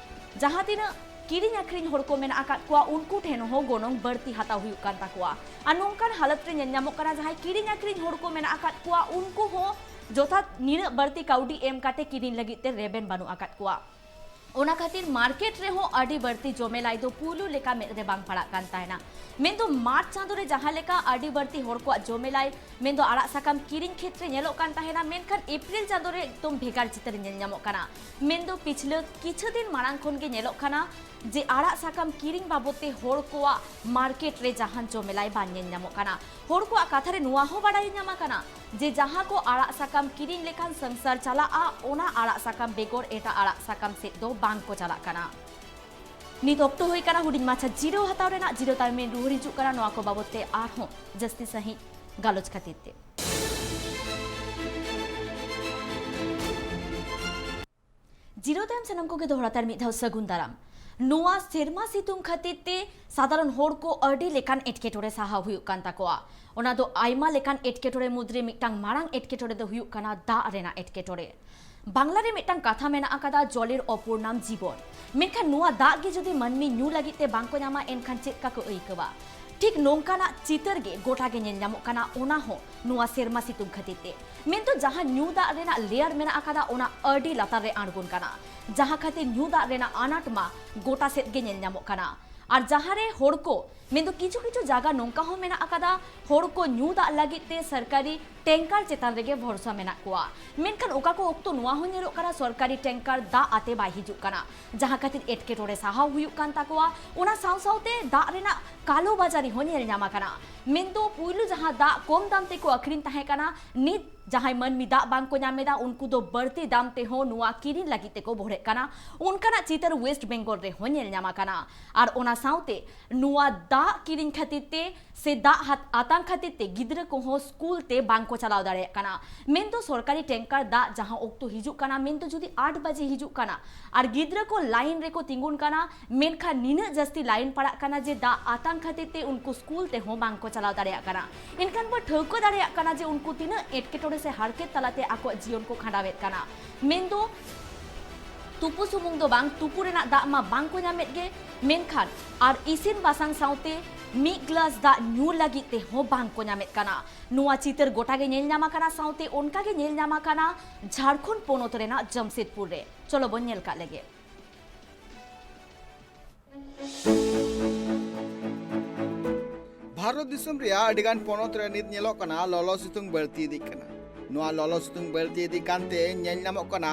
ᱡᱟᱦᱟᱸ ᱛᱤᱱᱟᱹᱜ ᱠᱤᱨᱤᱧ ᱟᱹᱠᱷᱨᱤᱧ ᱦᱚᱲ ᱠᱚ ᱢᱮᱱᱟᱜ ᱟᱠᱟᱫ ᱠᱚᱣᱟ, ᱩᱱᱠᱩ ᱴᱷᱮᱱ ᱦᱚᱸ ᱜᱚᱱᱚᱝ ᱵᱟᱹᱲᱛᱤ ᱦᱟᱛᱟᱣ ᱦᱩᱭᱩᱜ ᱠᱟᱱ ᱛᱟᱠᱚᱣᱟ᱾ ᱟᱨ ᱱᱚᱝᱠᱟᱱ ᱦᱟᱞᱚᱛ ᱨᱮ ᱧᱮᱞ ᱧᱟᱢᱚᱜ ᱠᱟᱱᱟ, ᱡᱟᱦᱟᱸᱭ ᱠᱤᱨᱤᱧ ᱟᱹᱠᱷᱨᱤᱧ ᱦᱚᱲ ᱠᱚ ᱢᱮᱱᱟᱜ ᱟᱠᱟᱫ ᱠᱚᱣᱟ, ᱩᱱᱠᱩ ᱦᱚᱸ ᱡᱚᱛᱷᱟᱛ ᱱᱤᱱᱟᱹᱜ ᱵᱟᱹᱲᱛᱤ ᱠᱟᱹᱣᱰᱤ ᱮᱢ ᱠᱟᱛᱮ ᱠᱤᱨᱤᱧ ᱞᱟᱹᱜᱤᱫ ᱛᱮ ᱨᱮᱵᱮᱱ ᱵᱟᱹᱱᱩᱜ ᱟᱠᱟᱫ ᱠᱚᱣᱟ᱾ ᱚᱱᱟ ᱠᱷᱟᱹᱛᱤᱨ ᱢᱟᱨᱠᱮᱴ ᱨᱮᱦᱚᱸ ᱟᱹᱰᱤ ᱵᱟᱹᱲᱛᱤ ᱡᱚᱢᱮᱞᱟᱭ ᱫᱚ ᱯᱩᱭᱞᱩ ᱞᱮᱠᱟ ᱢᱮᱫ ᱨᱮ ᱵᱟᱝ ᱯᱟᱲᱟᱜ ᱠᱟᱱ ᱛᱟᱦᱮᱱᱟ᱾ ᱢᱮᱱᱫᱚ ᱢᱟᱨᱪ ᱪᱟᱸᱫᱳ ᱨᱮ ᱡᱟᱦᱟᱸ ᱞᱮᱠᱟ ᱟᱹᱰᱤ ᱵᱟᱹᱲᱛᱤ ᱦᱚᱲ ᱠᱚᱣᱟᱜ ᱡᱚᱢᱮᱞᱟᱭ, ᱢᱮᱱᱫᱚ ᱟᱲᱟᱜ ᱥᱟᱠᱟᱢ ᱠᱤᱨᱤᱧ ᱠᱷᱮᱛᱨᱮ ᱧᱮᱞᱚᱜ ᱠᱟᱱ ᱛᱟᱦᱮᱱᱟ, ᱢᱮᱱᱠᱷᱟᱱ ᱮᱯᱨᱤᱞ ᱪᱟᱸᱫᱳ ᱨᱮ ᱮᱠᱫᱚᱢ ᱵᱷᱮᱜᱟᱨ ᱪᱤᱛᱟᱹᱨ ᱧᱮᱞ ᱧᱟᱢᱚᱜ ᱠᱟᱱᱟ᱾ ᱢᱮᱱᱫᱚ ᱯᱤᱪᱷᱞᱟᱹ ᱠᱤᱪᱷᱩ ᱫᱤᱱ ᱢᱟᱲᱟᱝ ᱠᱷᱚᱱ ᱜᱮ ᱧᱮᱞᱚᱜ ᱠᱟᱱᱟ ᱡᱮ ᱟᱲᱟᱜ ᱥᱟᱠᱟᱢ ᱠᱤᱨᱤᱧ ᱵᱟᱵᱚᱫ ᱛᱮ ᱦᱚᱲ ᱠᱚᱣᱟᱜ ᱢᱟᱨᱠᱮᱴ ᱨᱮ ᱡᱟᱦᱟᱱ ᱡᱚᱢᱮᱞᱟᱭ ᱵᱟᱝ ᱧᱮᱞ ᱧᱟᱢᱚᱜ ᱠᱟᱱᱟ᱾ ᱦᱚᱲ ᱠᱚᱣᱟᱜ ᱠᱟᱛᱷᱟ ᱨᱮ ᱱᱚᱣᱟ ᱦᱚᱸ ᱵᱟᱲᱟᱭ ᱧᱟᱢ ᱟᱠᱟᱱᱟ ᱡᱮ ᱡᱟᱦᱟᱸ ᱠᱚ ᱟᱲᱟᱜ ᱥᱟᱠᱟᱢ ᱠᱤᱨᱤᱧ ᱞᱮᱠᱷᱟᱱ ᱥᱚᱝᱥᱟᱨ ᱪᱟᱞᱟᱜᱼᱟ, ᱚᱱᱟ ᱟᱲᱟᱜ ᱥᱟᱠᱟᱢ ᱵᱮᱜᱚᱨ ᱮᱴᱟᱜ ᱟᱲᱟᱜ ᱥᱟᱠᱟᱢ ᱥᱮᱫ ᱫᱚ ᱵᱟᱝ ᱠᱚ ᱪᱟᱞᱟᱜ ᱠᱟᱱᱟ᱾ ᱱᱤᱛ ᱚᱠᱛᱚ ᱦᱩᱭ ᱠᱟᱱᱟ ᱦᱩᱰᱤᱧ ᱢᱟᱪᱷᱟ ᱡᱤᱨᱟᱹᱣ ᱦᱟᱛᱟᱣ ᱨᱮᱱᱟᱜ᱾ ᱡᱤᱨᱟᱹᱣ ᱛᱟᱭᱚᱢ ᱨᱩᱣᱟᱹᱲ ᱦᱤᱡᱩᱜ ᱠᱟᱱᱟ ᱱᱚᱣᱟ ᱠᱚ ᱵᱟᱵᱚᱫ ᱛᱮ ᱟᱨᱦᱚᱸ ᱡᱟᱹᱥᱛᱤ ᱥᱟᱺᱦᱤᱡ ᱜᱟᱞᱚᱪ ᱠᱷᱟᱹᱛᱤᱨ ᱛᱮ᱾ ᱡᱤᱨᱟᱹᱣ ᱛᱟᱭᱚᱢ ᱥᱟᱱᱟᱢ ᱠᱚᱜᱮ ᱫᱚᱦᱲᱟ ᱛᱮ ᱟᱨ ᱢᱤᱫ ᱫᱷᱟᱣ ᱥᱟᱹᱜᱩᱱ ᱫᱟᱨᱟᱢ᱾ ᱱᱚᱣᱟ ᱥᱮᱨᱢᱟ ᱥᱤᱛᱩᱝ ᱠᱷᱟᱹᱛᱤᱨ ᱛᱮ ᱥᱟᱫᱷᱟᱨᱚᱱ ᱦᱚᱲ ᱠᱚ ᱟᱹᱰᱤ ᱞᱮᱠᱟᱱ ᱮᱴᱠᱮᱴᱚᱬᱮ ᱥᱟᱦᱟᱣ ᱦᱩᱭᱩᱜ ᱠᱟᱱ ᱛᱟᱠᱚᱣᱟ᱾ ᱚᱱᱟ ᱫᱚ ᱟᱭᱢᱟ ᱞᱮᱠᱟᱱ ᱮᱴᱠᱮᱴᱚᱬᱮ ᱢᱩᱫᱽᱨᱮ ᱢᱤᱫᱴᱟᱝ ᱢᱟᱨᱟᱝ ᱮᱴᱠᱮᱴᱚᱬᱮ ᱫᱚ ᱦᱩᱭᱩᱜ ᱠᱟᱱᱟ ᱫᱟᱜ ᱨᱮᱱᱟᱜ ᱮᱴᱠᱮᱴᱚᱬᱮ᱾ ᱵᱟᱝᱞᱟ ᱨᱮ ᱢᱤᱫᱴᱟᱝ ᱠᱟᱛᱷᱟ ᱢᱮᱱᱟᱜ ᱟᱠᱟᱫᱟ, "ᱡᱚᱞᱮᱨ ᱚᱯᱚᱨ ᱱᱟᱢ ᱡᱤᱵᱚᱱ᱾" ᱢᱮᱱᱠᱷᱟᱱ ᱱᱚᱣᱟ ᱫᱟᱜ ᱜᱮ ᱡᱩᱫᱤ ᱢᱟᱹᱱᱢᱤ ᱧᱩ ᱞᱟᱹᱜᱤᱫ ᱛᱮ ᱵᱟᱝ ᱠᱚ ᱧᱟᱢᱟ, ᱮᱱᱠᱷᱟᱱ ᱪᱮᱫ ᱞᱮᱠᱟ ᱠᱚ ᱟᱹᱭᱠᱟᱹᱣᱟ? ᱴᱷᱤᱠ ᱱᱚᱝᱠᱟᱱᱟᱜ ᱪᱤᱛᱟᱹᱨ ᱜᱮ ᱜᱚᱴᱟ ᱜᱮ ᱧᱮᱞ ᱧᱟᱢᱚᱜ ᱠᱟᱱᱟ, ᱚᱱᱟ ᱦᱚᱸ ᱱᱚᱣᱟ ᱥᱮᱨᱢᱟ ᱥᱤᱛᱩᱝ ᱠᱷᱟᱹᱛᱤᱨ ᱛᱮ᱾ ᱢᱮᱱᱫᱚ ᱡᱟᱦᱟᱸ ᱧᱩ ᱫᱟᱜ ᱨᱮᱱᱟᱜ ᱞᱮᱭᱟᱨ ᱢᱮᱱᱟᱜ ᱟᱠᱟᱫᱟ, ᱚᱱᱟ ᱟᱹᱰᱤ ᱞᱟᱛᱟᱨ ᱨᱮ ᱟᱬᱜᱚᱱ ᱠᱟᱱᱟ, ᱡᱟᱦᱟᱸ ᱠᱷᱟᱹᱛᱤᱨ ᱧᱩ ᱫᱟᱜ ᱨᱮᱱᱟᱜ ᱟᱱᱟᱴ ᱢᱟ ᱜᱚᱴᱟ ᱥᱮᱫ ᱜᱮ ᱧᱮᱞ ᱧᱟᱢᱚᱜ ᱠᱟᱱᱟ᱾ ᱟᱨ ᱡᱟᱦᱟᱸ ᱨᱮ ᱦᱚᱲ ᱠᱚ, ᱢᱮᱱᱫᱚ ᱠᱤᱪᱷᱩ ᱠᱤᱪᱷᱩ ᱡᱟᱭᱜᱟ ᱱᱚᱝᱠᱟ ᱦᱚᱸ ᱢᱮᱱᱟᱜ ᱟᱠᱟᱫᱟ, ᱦᱚᱲ ᱠᱚ ᱧᱩ ᱫᱟᱜ ᱞᱟᱹᱜᱤᱫ ᱛᱮ ᱥᱚᱨᱠᱟᱨᱤ ᱴᱮᱝᱠᱟᱨ ᱪᱮᱛᱟᱱ ᱨᱮᱜᱮ ᱵᱷᱚᱨᱥᱟ ᱢᱮᱱᱟᱜ ᱠᱚᱣᱟ᱾ ᱢᱮᱱᱠᱷᱟᱱ ᱚᱠᱟ ᱠᱚ ᱚᱠᱛᱚ ᱱᱚᱣᱟ ᱦᱚᱸ ᱧᱮᱞᱚᱜ ᱠᱟᱱᱟ, ᱥᱚᱨᱠᱟᱨᱤ ᱴᱮᱝᱠᱟᱨ ᱫᱟᱜ ᱟᱛᱮ ᱵᱟᱭ ᱦᱤᱡᱩᱜ ᱠᱟᱱᱟ, ᱡᱟᱦᱟᱸ ᱠᱷᱟᱹᱛᱤᱨ ᱮᱴᱠᱮᱴᱚᱬᱮ ᱥᱟᱦᱟᱣ ᱦᱩᱭᱩᱜ ᱠᱟᱱ ᱛᱟᱠᱚᱣᱟ᱾ ᱚᱱᱟ ᱥᱟᱶ ᱥᱟᱶᱛᱮ ᱫᱟᱜ ᱨᱮᱱᱟᱜ ᱠᱟᱞᱳ ᱵᱟᱡᱟᱨᱤ ᱦᱚᱸ ᱧᱮᱞ ᱧᱟᱢ ᱟᱠᱟᱱᱟ᱾ ᱢᱮᱱᱫᱚ ᱯᱩᱭᱞᱩ ᱡᱟᱦᱟᱸ ᱫᱟᱜ ᱠᱚᱢ ᱫᱟᱢ ᱛᱮᱠᱚ ᱟᱹᱠᱷᱨᱤᱧ ᱛᱟᱦᱮᱸ ᱠᱟᱱᱟ, ᱱᱤᱛ ᱡᱟᱦᱟᱸᱭ ᱢᱟᱹᱱᱢᱤ ᱫᱟᱜ ᱵᱟᱝ ᱠᱚ ᱧᱟᱢ ᱮᱫᱟ, ᱩᱱᱠᱩ ᱫᱚ ᱵᱟᱹᱲᱛᱤ ᱫᱟᱢ ᱛᱮᱦᱚᱸ ᱱᱚᱣᱟ ᱠᱤᱨᱤᱧ ᱞᱟᱹᱜᱤᱫ ᱛᱮᱠᱚ ᱵᱚᱲᱦᱮᱜ ᱠᱟᱱᱟ᱾ ᱚᱱᱠᱟᱱᱟᱜ ᱪᱤᱛᱟᱹᱨ ᱣᱮᱥᱴ ᱵᱮᱝᱜᱚᱞ ᱨᱮᱦᱚᱸ ᱧᱮᱞ ᱧᱟᱢ ᱟᱠᱟᱱᱟ᱾ ᱟᱨ ᱚᱱᱟ ᱥᱟᱶᱛᱮ ᱱᱚᱣᱟ ᱫᱟᱜ ᱠᱤᱨᱤᱧ ᱠᱷᱟᱹᱛᱤᱨ ᱛᱮ ᱥᱮ ᱫᱟᱜ ᱦᱟᱛ-, ᱟᱛᱟᱝ ᱠᱷᱟᱹᱛᱤᱨ ᱛᱮ ᱜᱤᱫᱽᱨᱟᱹ ᱠᱚᱦᱚᱸ ᱥᱠᱩᱞ ᱛᱮ ᱵᱟᱝ ᱠᱚ ᱪᱟᱞᱟᱣ ᱫᱟᱲᱮᱭᱟᱜ ᱠᱟᱱᱟ᱾ ᱢᱮᱱᱫᱚ ᱥᱚᱨᱠᱟᱨᱤ ᱴᱮᱝᱠᱟᱨ ᱫᱟᱜ ᱡᱟᱦᱟᱸ ᱚᱠᱛᱚ ᱦᱤᱡᱩᱜ ᱠᱟᱱᱟ, ᱢᱮᱱᱫᱚ ᱡᱩᱫᱤ ᱟᱴ ᱵᱟᱡᱮ ᱦᱤᱡᱩᱜ ᱠᱟᱱᱟ ᱟᱨ ᱜᱤᱫᱽᱨᱟᱹ ᱠᱚ ᱞᱟᱭᱤᱱ ᱨᱮᱠᱚ ᱛᱤᱸᱜᱩᱱ ᱠᱟᱱᱟ, ᱢᱮᱱᱠᱷᱟᱱ ᱱᱤᱱᱟᱹᱜ ᱡᱟᱹᱥᱛᱤ ᱞᱟᱭᱤᱱ ᱯᱟᱲᱟᱜ ᱠᱟᱱᱟ ᱡᱮ ᱫᱟᱜ ᱟᱛᱟᱝ ᱠᱷᱟᱹᱛᱤᱨ ᱛᱮ ᱩᱱᱠᱩ ᱥᱠᱩᱞ ᱛᱮᱦᱚᱸ ᱵᱟᱝ ᱠᱚ ᱪᱟᱞᱟᱣ ᱫᱟᱲᱮᱭᱟᱜ ᱠᱟᱱᱟ᱾ ᱮᱱᱠᱷᱟᱱ ᱵᱚ ᱴᱷᱟᱹᱣᱠᱟᱹ ᱫᱟᱲᱮᱭᱟᱜ ᱠᱟᱱᱟ ᱡᱮ ᱩᱱᱠᱩ ᱛᱤᱱᱟᱹᱜ ᱮᱴᱠᱮᱴᱚᱬᱮ ᱥᱮ ᱦᱟᱨᱠᱮᱛ ᱛᱟᱞᱟᱛᱮ ᱟᱠᱚᱣᱟᱜ ᱡᱤᱭᱚᱱ ᱠᱚ ᱠᱷᱟᱸᱰᱟᱣᱮᱫ ᱠᱟᱱᱟ᱾ ᱢᱮᱱᱫᱚ ᱛᱩᱯᱩ ᱥᱩᱢᱩᱝ ᱫᱚ ᱵᱟᱝ, ᱛᱩᱯᱩ ᱨᱮᱱᱟᱜ ᱫᱟᱜ ᱢᱟ ᱵᱟᱝ ᱠᱚ ᱧᱟᱢᱮᱫ ᱜᱮ, ᱢᱮᱱᱠᱷᱟᱱ ᱟᱨ ᱤᱥᱤᱱ ᱵᱟᱥᱟᱝ ᱥᱟᱶᱛᱮ ᱢᱤᱫ ᱜᱞᱟᱥ ᱫᱟᱜ ᱧᱩ ᱞᱟᱹᱜᱤᱫ ᱛᱮᱦᱚᱸ ᱵᱟᱝ ᱠᱚ ᱧᱟᱢᱮᱫ ᱠᱟᱱᱟ᱾ ᱱᱚᱣᱟ ᱪᱤᱛᱟᱹᱨ ᱜᱚᱴᱟ ᱜᱮ ᱧᱮᱞ ᱧᱟᱢ ᱟᱠᱟᱱᱟ, ᱥᱟᱶᱛᱮ ᱚᱱᱠᱟ ᱜᱮ ᱧᱮᱞ ᱧᱟᱢ ᱟᱠᱟᱱᱟ ᱡᱷᱟᱲᱠᱷᱚᱸᱰ ᱯᱚᱱᱚᱛ ᱨᱮᱱᱟᱜ ᱡᱟᱢᱥᱮᱫᱽᱯᱩᱨ ᱨᱮ᱾ ᱪᱚᱞᱚ ᱵᱚᱱ ᱧᱮᱞ ᱠᱟᱜ ᱞᱮᱜᱮ᱾ ᱵᱷᱟᱨᱚᱛ ᱫᱤᱥᱚᱢ ᱨᱮᱭᱟᱜ ᱟᱹᱰᱤᱜᱟᱱ ᱯᱚᱱᱚᱛ ᱨᱮ ᱱᱤᱛ ᱧᱮᱞᱚᱜ ᱠᱟᱱᱟ ᱞᱚᱞᱚ ᱥᱤᱛᱩᱝ ᱵᱟᱹᱲᱛᱤ ᱤᱫᱤᱜ ᱠᱟᱱᱟ᱾ ᱱᱚᱣᱟ ᱞᱚᱞᱚ ᱥᱤᱛᱩᱝ ᱵᱟᱹᱲᱛᱤ ᱤᱫᱤᱜ ᱠᱟᱱᱛᱮ ᱧᱮᱞ ᱧᱟᱢᱚᱜ ᱠᱟᱱᱟ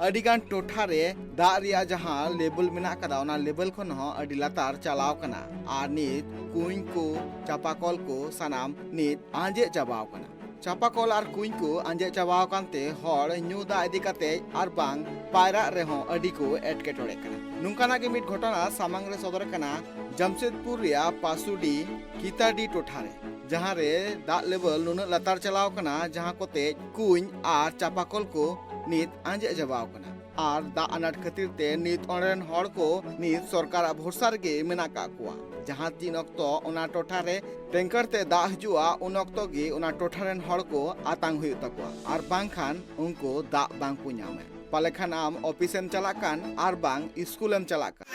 ᱟᱹᱰᱤᱜᱟᱱ ᱴᱚᱴᱷᱟ ᱨᱮ ᱫᱟᱜ ᱨᱮᱭᱟᱜ ᱡᱟᱦᱟᱸ ᱞᱮᱵᱮᱞ ᱢᱮᱱᱟᱜ ᱟᱠᱟᱫᱟ, ᱚᱱᱟ ᱞᱮᱵᱮᱞ ᱠᱷᱚᱱ ᱦᱚᱸ ᱟᱹᱰᱤ ᱞᱟᱛᱟᱨ ᱪᱟᱞᱟᱣ ᱠᱟᱱᱟ᱾ ᱟᱨ ᱱᱤᱛ ᱠᱩᱧ ᱠᱚ, ᱪᱟᱯᱟᱠᱚᱞ ᱠᱚ ᱥᱟᱱᱟᱢ ᱱᱤᱛ ᱟᱸᱡᱮᱫ ᱪᱟᱵᱟᱣ ᱠᱟᱱᱟ᱾ ᱪᱟᱯᱟᱠᱚᱞ ᱟᱨ ᱠᱩᱧ ᱠᱚ ᱟᱸᱡᱮᱫ ᱪᱟᱵᱟᱣ ᱟᱠᱟᱱᱛᱮ ᱦᱚᱲ ᱧᱩ ᱫᱟᱜ ᱤᱫᱤ ᱠᱟᱛᱮ ᱟᱨ ᱵᱟᱝ ᱯᱟᱭᱨᱟᱜ ᱨᱮᱦᱚᱸ ᱟᱹᱰᱤ ᱠᱚ ᱮᱴᱠᱮᱴᱚᱬᱮᱜ ᱠᱟᱱᱟ᱾ ᱱᱚᱝᱠᱟᱱᱟᱜ ᱜᱮ ᱢᱤᱫ ᱜᱷᱚᱴᱚᱱᱟ ᱥᱟᱢᱟᱝ ᱨᱮ ᱥᱚᱫᱚᱨ ᱟᱠᱟᱱᱟ ᱡᱟᱢᱥᱮᱫᱽᱯᱩᱨ ᱨᱮᱭᱟᱜ ᱯᱟᱥᱩᱰᱤ ᱠᱤᱛᱟᱰᱤ ᱴᱚᱴᱷᱟ ᱨᱮ, ᱡᱟᱦᱟᱸ ᱨᱮ ᱫᱟᱜ ᱞᱮᱵᱮᱞ ᱱᱩᱱᱟᱹᱜ ᱞᱟᱛᱟᱨ ᱪᱟᱞᱟᱣ ᱟᱠᱟᱱᱟ, ᱡᱟᱦᱟᱸ ᱠᱚᱛᱮ ᱠᱩᱧ ᱟᱨ ᱪᱟᱯᱟᱠᱚᱞ ᱠᱚ ᱱᱤᱛ ᱟᱸᱡᱮᱫ ᱪᱟᱵᱟᱣ ᱟᱠᱟᱱᱟ᱾ ᱟᱨ ᱫᱟᱜ ᱟᱱᱟᱴ ᱠᱷᱟᱹᱛᱤᱨ ᱛᱮ ᱱᱤᱛ ᱚᱸᱰᱮ ᱨᱮᱱ ᱦᱚᱲ ᱠᱚ ᱱᱤᱛ ᱥᱚᱨᱠᱟᱨᱟᱜ ᱵᱷᱚᱨᱥᱟ ᱨᱮᱜᱮ ᱢᱮᱱᱟᱜ ᱠᱟᱜ ᱠᱚᱣᱟ, ᱡᱟᱦᱟᱸ ᱛᱤᱱ ᱚᱠᱛᱚ ᱚᱱᱟ ᱴᱚᱴᱷᱟ ᱨᱮ ᱴᱮᱝᱠᱟᱨ ᱛᱮ ᱫᱟᱜ ᱦᱤᱡᱩᱜᱼᱟ, ᱩᱱ ᱚᱠᱛᱚ ᱜᱮ ᱚᱱᱟ ᱴᱚᱴᱷᱟ ᱨᱮᱱ ᱦᱚᱲ ᱠᱚ ᱟᱛᱟᱝ ᱦᱩᱭᱩᱜ ᱛᱟᱠᱚᱣᱟ, ᱟᱨ ᱵᱟᱝᱠᱷᱟᱱ ᱩᱱᱠᱩ ᱫᱟᱜ ᱵᱟᱝ ᱠᱚ ᱧᱟᱢᱟ᱾ ᱯᱟᱞᱮ ᱠᱷᱟᱱ ᱟᱢ ᱚᱯᱷᱤᱥ ᱮᱢ ᱪᱟᱞᱟᱜ ᱠᱟᱱ ᱟᱨ ᱵᱟᱝ ᱥᱠᱩᱞ ᱮᱢ ᱪᱟᱞᱟᱜ ᱠᱟᱱ᱾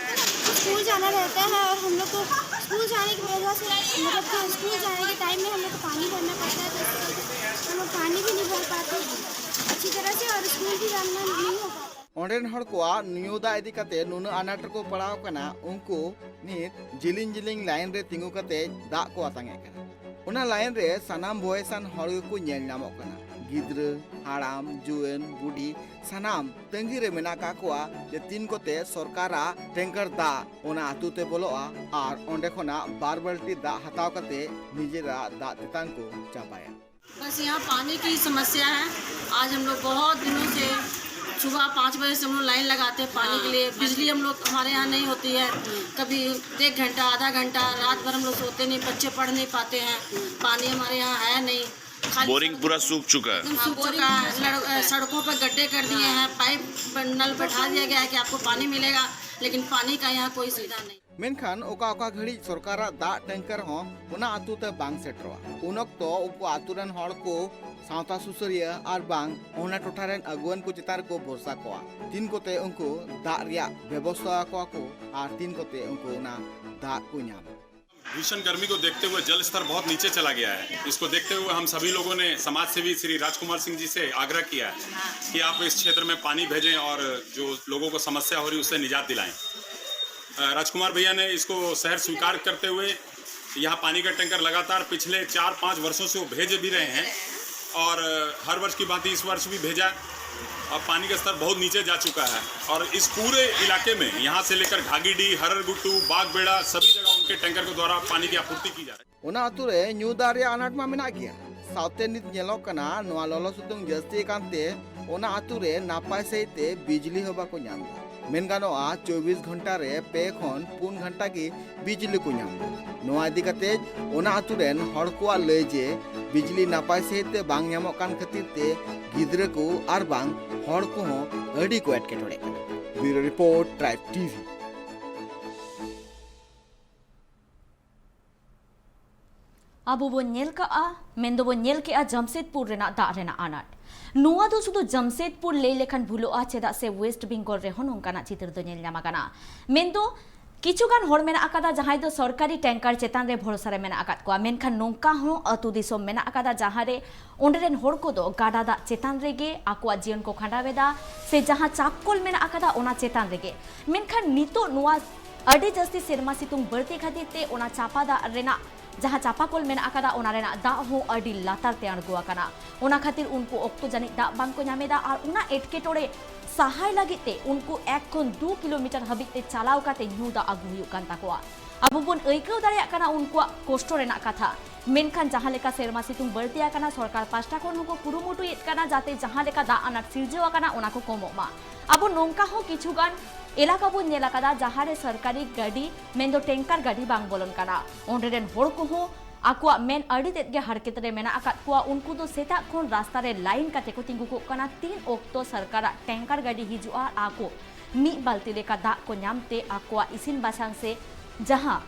स्कूल जाना रहता है और हम लोग को स्कूल जाने की वजह से, मतलब कि स्कूल जाने के टाइम में हम लोग को पानी भरना पड़ता है, तो इसके चलते हम लोग पानी भी नहीं भर पाते अच्छी तरह से और स्कूल भी जाना नहीं हो पाता। ᱚᱸᱰᱮᱱ ᱦᱚᱲ ᱠᱚᱣᱟᱜ ᱧᱩ ᱫᱟᱜ ᱤᱫᱤ ᱠᱟᱛᱮ ᱱᱩᱱᱟᱹᱜ ᱟᱱᱟᱴ ᱨᱮᱠᱚ ᱯᱟᱲᱟᱣ ᱠᱟᱱᱟ, ᱩᱱᱠᱩ ᱱᱤᱛ ᱡᱤᱞᱤᱧ ᱡᱤᱞᱤᱧ ᱞᱟᱭᱤᱱ ᱨᱮ ᱛᱤᱸᱜᱩ ᱠᱟᱛᱮ ᱫᱟᱜ ᱠᱚ ᱟᱛᱟᱝ ᱮᱫ ᱠᱟᱱᱟ᱾ ᱚᱱᱟ ᱞᱟᱭᱤᱱ ᱨᱮ ᱥᱟᱱᱟᱢ ᱵᱚᱭᱮᱥᱟᱱ ᱦᱚᱲ ᱜᱮᱠᱚ ᱧᱮᱞ ᱧᱟᱢᱚᱜ ᱠᱟᱱᱟ᱾ ᱜᱤᱫᱽᱨᱟᱹ, ᱦᱟᱲᱟᱢ, ᱡᱩᱣᱟᱹᱱ, ᱵᱩᱰᱷᱤ ᱥᱟᱱᱟᱢ ᱛᱟᱺᱜᱤ ᱨᱮ ᱢᱮᱱᱟᱜ ᱠᱟᱜ ᱠᱚᱣᱟ ᱡᱮ ᱛᱤᱱ ᱠᱚᱛᱮ ᱥᱚᱨᱠᱟᱨᱟᱜ ᱴᱮᱝᱠᱟᱨ ᱫᱟᱜ ᱚᱱᱟ ᱟᱹᱛᱩ ᱛᱮ ᱵᱚᱞᱚᱜᱼᱟ ᱟᱨ ᱚᱸᱰᱮ ᱠᱷᱚᱱᱟᱜ ᱵᱟᱨ ᱵᱟᱹᱞᱴᱤ ᱫᱟᱜ ᱦᱟᱛᱟᱣ ᱠᱟᱛᱮ ᱱᱤᱡᱮᱨᱟᱜ ᱫᱟᱜ ᱛᱮᱛᱟᱝ ᱠᱚ ᱪᱟᱵᱟᱭᱟ᱾ बस यहाँ पानी की समस्या है। आज हम लोग बहुत दिनों से सुबह पाँच बजे से हम लोग लाइन लगाते हैं पानी के लिए। बिजली हम लोग, हमारे यहाँ नहीं होती है, कभी एक घंटा, आधा घंटा, रात भर हम लोग सोते नहीं, बच्चे पढ़ नहीं पाते हैं, पानी हमारे यहाँ है नहीं। खाली बोरिंग पूरा सूख चुका है। एकदम सूख चुका है। लड़-, अ, सड़कों पर गड्ढे कर दिए हैं, पाइप ब-, नल बैठा दिया गया है कि आपको पानी मिलेगा, लेकिन पानी का यहाँ कोई सुविधा नहीं। ᱢᱮᱱᱠᱷᱟᱱ ᱚᱠᱟ ᱚᱠᱟ ᱜᱷᱟᱹᱲᱤᱡ ᱥᱚᱨᱠᱟᱨᱟᱜ ᱫᱟᱜ ᱴᱮᱝᱠᱟᱨ ᱦᱚᱸ ᱚᱱᱟ ᱟᱹᱛᱩ ᱛᱮ ᱵᱟᱝ ᱥᱮᱴᱮᱨᱚᱜᱼᱟ, ᱩᱱ ᱚᱠᱛᱚ ᱩᱱᱠᱩ ᱟᱹᱛᱩ ᱨᱮᱱ ᱦᱚᱲ ᱠᱚ ᱥᱟᱶᱛᱟ ᱥᱩᱥᱟᱹᱨᱤᱭᱟᱹ ᱟᱨ ᱵᱟᱝ ᱚᱱᱟ ᱴᱚᱴᱷᱟ ᱨᱮᱱ ᱟᱹᱜᱩᱣᱟᱹᱱ ᱠᱚ ᱪᱮᱛᱟᱱ ᱨᱮᱠᱚ ᱵᱷᱚᱨᱥᱟ ᱠᱚᱣᱟ, ᱛᱤᱱ ᱠᱚᱛᱮ ᱩᱱᱠᱩ ᱫᱟᱜ ᱨᱮᱭᱟᱜ ᱵᱮᱵᱚᱥᱛᱷᱟ ᱟᱠᱚᱣᱟ ᱠᱚ ᱟᱨ ᱛᱤᱱ ᱠᱚᱛᱮ ᱩᱱᱠᱩ ᱚᱱᱟ ᱫᱟᱜ ᱠᱚ ᱧᱟᱢᱟ᱾ भीषण गर्मी को देखते हुए जल स्तर बहुत नीचे चला गया है। इसको देखते हुए हम सभी लोगों ने समाज सेवी श्री राजकुमार सिंह जी से आग्रह किया है कि आप इस क्षेत्र में पानी भेजें और जो लोगों को समस्या हो रही है, उससे निजात दिलाएं। राजकुमार भैया ने इसको शहर स्वीकार करते हुए यहाँ पानी का टैंकर लगातार पिछले चार पाँच वर्षों से वो भेज भी रहे हैं और हर वर्ष की भांति इस वर्ष भी भेजा। अब पानी का स्तर बहुत नीचे जा चुका है और इस पूरे इलाके में यहाँ से लेकर घागीडीह, हररगुट्टू, बागबेड़ा, सभी जगह उनके टैंकर के द्वारा पानी की आपूर्ति की जा रही है। ᱚᱱᱟ ᱟᱹᱛᱩ ᱨᱮ ᱧᱩ ᱫᱟᱜ ᱨᱮᱭᱟᱜ ᱟᱱᱟᱴ ᱢᱟ ᱢᱮᱱᱟᱜ ᱜᱮᱭᱟ᱾ ᱥᱟᱶᱛᱮ ᱱᱤᱛ ᱧᱮᱞᱚᱜ ᱠᱟᱱᱟ, ᱱᱚᱣᱟ ᱞᱚᱞᱚ ᱥᱤᱛᱩᱝ ᱡᱟᱹᱥᱛᱤ ᱟᱠᱟᱱ ᱛᱮ ᱚᱱᱟ ᱟᱹᱛᱩ ᱨᱮ ᱱᱟᱯᱟᱭ ᱥᱟᱺᱦᱤᱡ ᱛᱮ ᱵᱤᱡᱽᱞᱤ ᱦᱚᱸ ᱵᱟᱠᱚ ᱧᱟᱢ ᱮᱫᱟ᱾ ᱢᱮᱱ ᱜᱟᱱᱚᱜᱼᱟ, ᱪᱚᱵᱵᱤᱥ ᱜᱷᱚᱱᱴᱟ ᱨᱮ ᱯᱮ ᱠᱷᱚᱱ ᱯᱩᱱ ᱜᱷᱚᱱᱴᱟ ᱜᱮ ᱵᱤᱡᱽᱞᱤ ᱠᱚ ᱧᱟᱢ ᱮᱫᱟ᱾ ᱱᱚᱣᱟ ᱤᱫᱤ ᱠᱟᱛᱮ ᱚᱱᱟ ᱟᱹᱛᱩ ᱨᱮᱱ ᱦᱚᱲ ᱠᱚᱣᱟᱜ ᱞᱟᱹᱭ ᱡᱮ, ᱵᱤᱡᱽᱞᱤ ᱱᱟᱯᱟᱭ ᱥᱟᱺᱦᱤᱡ ᱛᱮ ᱵᱟᱝ ᱧᱟᱢᱚᱜ ᱠᱟᱱ ᱠᱷᱟᱹᱛᱤᱨ ᱛᱮ ᱜᱤᱫᱽᱨᱟᱹ ᱠᱚ ᱟᱨ ᱵᱟᱝ ᱦᱚᱲ ᱠᱚᱦᱚᱸ ᱟᱹᱰᱤ ᱠᱚ ᱮᱴᱠᱮᱴᱚᱬᱮᱜ ᱠᱟᱱᱟ᱾ ᱵᱤᱭᱩᱨᱳ ᱨᱤᱯᱳᱨᱴ, ᱴᱨᱟᱭᱤᱵᱽ ᱴᱤᱵᱷᱤ᱾ ᱟᱵᱚ ᱵᱚᱱ ᱧᱮᱞ ᱠᱟᱜᱼᱟ, ᱢᱮᱱ ᱫᱚᱵᱚᱱ ᱧᱮᱞ ᱠᱮᱜᱼᱟ ᱡᱟᱢᱥᱮᱫᱽᱯᱩᱨ ᱨᱮᱱᱟᱜ ᱫᱟᱜ ᱨᱮᱱᱟᱜ ᱟᱱᱟᱴ᱾ ᱱᱚᱣᱟ ᱫᱚ ᱥᱩᱫᱷᱩ ᱡᱟᱢᱥᱮᱫᱽᱯᱩᱨ ᱞᱟᱹᱭ ᱞᱮᱠᱷᱟᱱ ᱵᱷᱩᱞᱚᱜᱼᱟ, ᱪᱮᱫᱟᱜ ᱥᱮ ᱣᱮᱥᱴ ᱵᱮᱝᱜᱚᱞ ᱨᱮᱦᱚᱸ ᱱᱚᱝᱠᱟᱱᱟᱜ ᱪᱤᱛᱟᱹᱨ ᱫᱚ ᱧᱮᱞ ᱧᱟᱢ ᱟᱠᱟᱱᱟ᱾ ᱢᱮᱱ ᱫᱚ ᱠᱤᱪᱷᱩ ᱜᱟᱱ ᱦᱚᱲ ᱢᱮᱱᱟᱜ ᱟᱠᱟᱫᱟ ᱡᱟᱦᱟᱸᱭ ᱫᱚ ᱥᱚᱨᱠᱟᱨᱤ ᱴᱮᱝᱠᱟᱨ ᱪᱮᱛᱟᱱ ᱨᱮ ᱵᱷᱚᱨᱥᱟ ᱨᱮ ᱢᱮᱱᱟᱜ ᱟᱠᱟᱫ ᱠᱚᱣᱟ, ᱢᱮᱱᱠᱷᱟᱱ ᱱᱚᱝᱠᱟ ᱦᱚᱸ ᱟᱹᱛᱩ ᱫᱤᱥᱚᱢ ᱢᱮᱱᱟᱜ ᱟᱠᱟᱫᱟ ᱡᱟᱦᱟᱸ ᱨᱮ ᱚᱸᱰᱮ ᱨᱮᱱ ᱦᱚᱲ ᱠᱚᱫᱚ ᱜᱟᱰᱟ ᱫᱟᱜ ᱪᱮᱛᱟᱱ ᱨᱮᱜᱮ ᱟᱠᱚᱣᱟᱜ ᱡᱤᱭᱚᱱ ᱠᱚ ᱠᱷᱟᱸᱰᱟᱣ ᱮᱫᱟ, ᱥᱮ ᱡᱟᱦᱟᱸ ᱪᱟᱯ ᱠᱚᱞ ᱢᱮᱱᱟᱜ ᱟᱠᱟᱫᱟ ᱚᱱᱟ ᱪᱮᱛᱟᱱ ᱨᱮᱜᱮ᱾ ᱢᱮᱱᱠᱷᱟᱱ ᱱᱤᱛᱚᱜ ᱱᱚᱣᱟ ᱟᱹᱰᱤ ᱡᱟᱹᱥᱛᱤ ᱥᱮᱨᱢᱟ ᱥᱤᱛᱩᱝ ᱵᱟᱹᱲᱛᱤ ᱠᱷᱟᱹᱛᱤᱨ ᱛᱮ ᱚᱱᱟ ᱪᱟᱯᱟ ᱫᱟᱜ ᱨᱮᱱᱟᱜ ᱡᱟᱦᱟᱸ ᱪᱟᱯᱟ ᱠᱚᱞ ᱢᱮᱱᱟᱜ ᱟᱠᱟᱫᱟ, ᱚᱱᱟ ᱨᱮᱱᱟᱜ ᱫᱟᱜ ᱦᱚᱸ ᱟᱹᱰᱤ ᱞᱟᱛᱟᱨ ᱛᱮ ᱟᱬᱜᱚ ᱟᱠᱟᱱᱟ᱾ ᱚᱱᱟ ᱠᱷᱟᱹᱛᱤᱨ ᱩᱱᱠᱩ ᱚᱠᱛᱚ ᱡᱟᱹᱱᱤᱡ ᱫᱟᱜ ᱵᱟᱝ ᱠᱚ ᱧᱟᱢ ᱮᱫᱟ ᱟᱨ ᱚᱱᱟ ᱮᱴᱠᱮᱴᱚᱬᱮ ᱥᱟᱦᱟᱭ ᱞᱟᱹᱜᱤᱫ ᱛᱮ ᱩᱱᱠᱩ ᱮᱠ ᱠᱷᱚᱱ ᱫᱩ ᱠᱤᱞᱳᱢᱤᱴᱟᱨ ᱦᱟᱹᱵᱤᱡ ᱛᱮ ᱪᱟᱞᱟᱣ ᱠᱟᱛᱮ ᱧᱩ ᱫᱟᱜ ᱟᱹᱜᱩ ᱦᱩᱭᱩᱜ ᱠᱟᱱ ᱛᱟᱠᱚᱣᱟ᱾ ᱟᱵᱚ ᱵᱚᱱ ᱟᱹᱭᱠᱟᱹᱣ ᱫᱟᱲᱮᱭᱟᱜ ᱠᱟᱱᱟ ᱩᱱᱠᱩᱣᱟᱜ ᱠᱚᱥᱴᱚ ᱨᱮᱱᱟᱜ ᱠᱟᱛᱷᱟ᱾ ᱢᱮᱱᱠᱷᱟᱱ ᱡᱟᱦᱟᱸ ᱞᱮᱠᱟ ᱥᱮᱨᱢᱟ ᱥᱤᱛᱩᱝ ᱵᱟᱹᱲᱛᱤ ᱟᱠᱟᱱᱟ, ᱥᱚᱨᱠᱟᱨ ᱯᱟᱥᱴᱟ ᱠᱷᱚᱱ ᱦᱚᱸᱠᱚ ᱠᱩᱨᱩᱢᱩᱴᱩᱭᱮᱫ ᱠᱟᱱᱟ ᱡᱟᱛᱮ ᱡᱟᱦᱟᱸ ᱞᱮᱠᱟ ᱫᱟᱜ ᱟᱱᱟᱴ ᱥᱤᱨᱡᱟᱹᱣ ᱟᱠᱟᱱᱟ ᱚᱱᱟ ᱠᱚ ᱠᱚᱢᱚᱜ ᱢᱟ᱾ ᱟᱵᱚ ᱱᱚᱝᱠᱟ ᱦᱚᱸ ᱠᱤᱪᱷᱩ ᱜᱟᱱ ᱮᱞᱟᱠᱟ ᱵᱚᱱ ᱧᱮᱞ ᱟᱠᱟᱫᱟ ᱡᱟᱦᱟᱸ ᱨᱮ ᱥᱚᱨᱠᱟᱨᱤ ᱜᱟᱹᱰᱤ ᱢᱮᱱᱫᱚ ᱴᱮᱝᱠᱟᱨ ᱜᱟᱹᱰᱤ ᱵᱟᱝ ᱵᱚᱞᱚᱱ ᱠᱟᱱᱟ᱾ ᱚᱸᱰᱮ ᱨᱮᱱ ᱦᱚᱲ ᱠᱚᱦᱚᱸ ᱟᱠᱚᱣᱟᱜ ᱢᱮᱱ ᱟᱹᱰᱤ ᱛᱮᱫ ᱜᱮ ᱦᱟᱨᱠᱮᱛ ᱨᱮ ᱢᱮᱱᱟᱜ ᱟᱠᱟᱫ ᱠᱚᱣᱟ᱾ ᱩᱱᱠᱩ ᱫᱚ ᱥᱮᱛᱟᱜ ᱠᱷᱚᱱ ᱨᱟᱥᱛᱟ ᱨᱮ ᱞᱟᱭᱤᱱ ᱠᱟᱛᱮ ᱠᱚ ᱛᱤᱸᱜᱩ ᱠᱚᱜ ᱠᱟᱱᱟ, ᱛᱤᱱ ᱚᱠᱛᱚ ᱥᱚᱨᱠᱟᱨᱟᱜ ᱴᱮᱝᱠᱟᱨ ᱜᱟᱹᱰᱤ ᱦᱤᱡᱩᱜᱼᱟ ᱟᱨ ᱟᱠᱚ ᱢᱤᱫ ᱵᱟᱹᱞᱛᱤ ᱞᱮᱠᱟ ᱫᱟᱜ ᱠᱚ ᱧᱟᱢ ᱛᱮ ᱟᱠᱚᱣᱟᱜ ᱤᱥᱤᱱ ᱵᱟᱥᱟᱝ ᱥᱮ ᱡᱟᱦᱟᱸ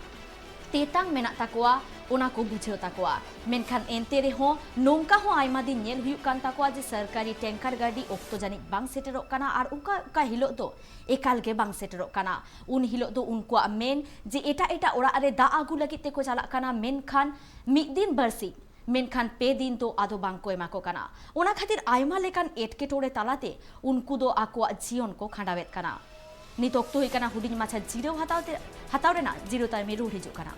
ᱛᱮᱛᱟᱝ ᱢᱮᱱᱟᱜ ᱛᱟᱠᱚᱣᱟ ᱚᱱᱟ ᱠᱚ ᱵᱩᱡᱷᱟᱹᱣ ᱛᱟᱠᱚᱣᱟ᱾ ᱢᱮᱱᱠᱷᱟᱱ ᱮᱱᱛᱮ ᱨᱮᱦᱚᱸ ᱱᱚᱝᱠᱟ ᱦᱚᱸ ᱟᱭᱢᱟ ᱫᱤᱱ ᱧᱮᱞ ᱦᱩᱭᱩᱜ ᱠᱟᱱ ᱛᱟᱠᱚᱣᱟ ᱡᱮ ᱥᱚᱨᱠᱟᱨᱤ ᱴᱮᱝᱠᱟᱨ ᱜᱟᱹᱰᱤ ᱚᱠᱛᱚ ᱡᱟᱹᱱᱤᱡ ᱵᱟᱝ ᱥᱮᱴᱮᱨᱚᱜ ᱠᱟᱱᱟ ᱟᱨ ᱚᱠᱟ ᱚᱠᱟ ᱦᱤᱞᱳᱜ ᱫᱚ ᱮᱠᱟᱞ ᱜᱮ ᱵᱟᱝ ᱥᱮᱴᱮᱨᱚᱜ ᱠᱟᱱᱟ᱾ ᱩᱱ ᱦᱤᱞᱳᱜ ᱫᱚ ᱩᱱᱠᱩᱣᱟᱜ ᱢᱮᱱ ᱡᱮ ᱮᱴᱟᱜ ᱮᱴᱟᱜ ᱚᱲᱟᱜ ᱨᱮ ᱫᱟᱜ ᱟᱹᱜᱩ ᱞᱟᱹᱜᱤᱫ ᱛᱮᱠᱚ ᱪᱟᱞᱟᱜ ᱠᱟᱱᱟ, ᱢᱮᱱᱠᱷᱟᱱ ᱢᱤᱫ ᱫᱤᱱ ᱵᱟᱹᱨᱥᱤᱧ, ᱢᱮᱱᱠᱷᱟᱱ ᱯᱮ ᱫᱤᱱ ᱫᱚ ᱟᱫᱚ ᱵᱟᱝ ᱠᱚ ᱮᱢᱟ ᱠᱚ ᱠᱟᱱᱟ᱾ ᱚᱱᱟ ᱠᱷᱟᱹᱛᱤᱨ ᱟᱭᱢᱟ ᱞᱮᱠᱟᱱ ᱮᱴᱠᱮᱴᱚᱬᱮ ᱛᱟᱞᱟᱛᱮ ᱩᱱᱠᱩ ᱫᱚ ᱟᱠᱚᱣᱟᱜ ᱡᱤᱭᱚᱱ ᱠᱚ ᱠᱷᱟᱸᱰᱟᱣᱮᱫ ᱠᱟᱱᱟ᱾ ᱱᱤᱛ ᱚᱠᱛᱚ ᱦᱩᱭ ᱠᱟᱱᱟ ᱦᱩᱰᱤᱧ ᱢᱟᱪᱷᱟ ᱡᱤᱨᱟᱹᱣ ᱦᱟᱛᱟᱣ ᱛᱮ, ᱦᱟᱛᱟᱣ ᱨᱮᱱᱟᱜ᱾ ᱡᱤᱨᱟᱹᱣ ᱛᱟᱭᱚᱢ ᱨᱩᱣᱟᱹᱲ ᱦᱤᱡᱩᱜ ᱠᱟᱱᱟ᱾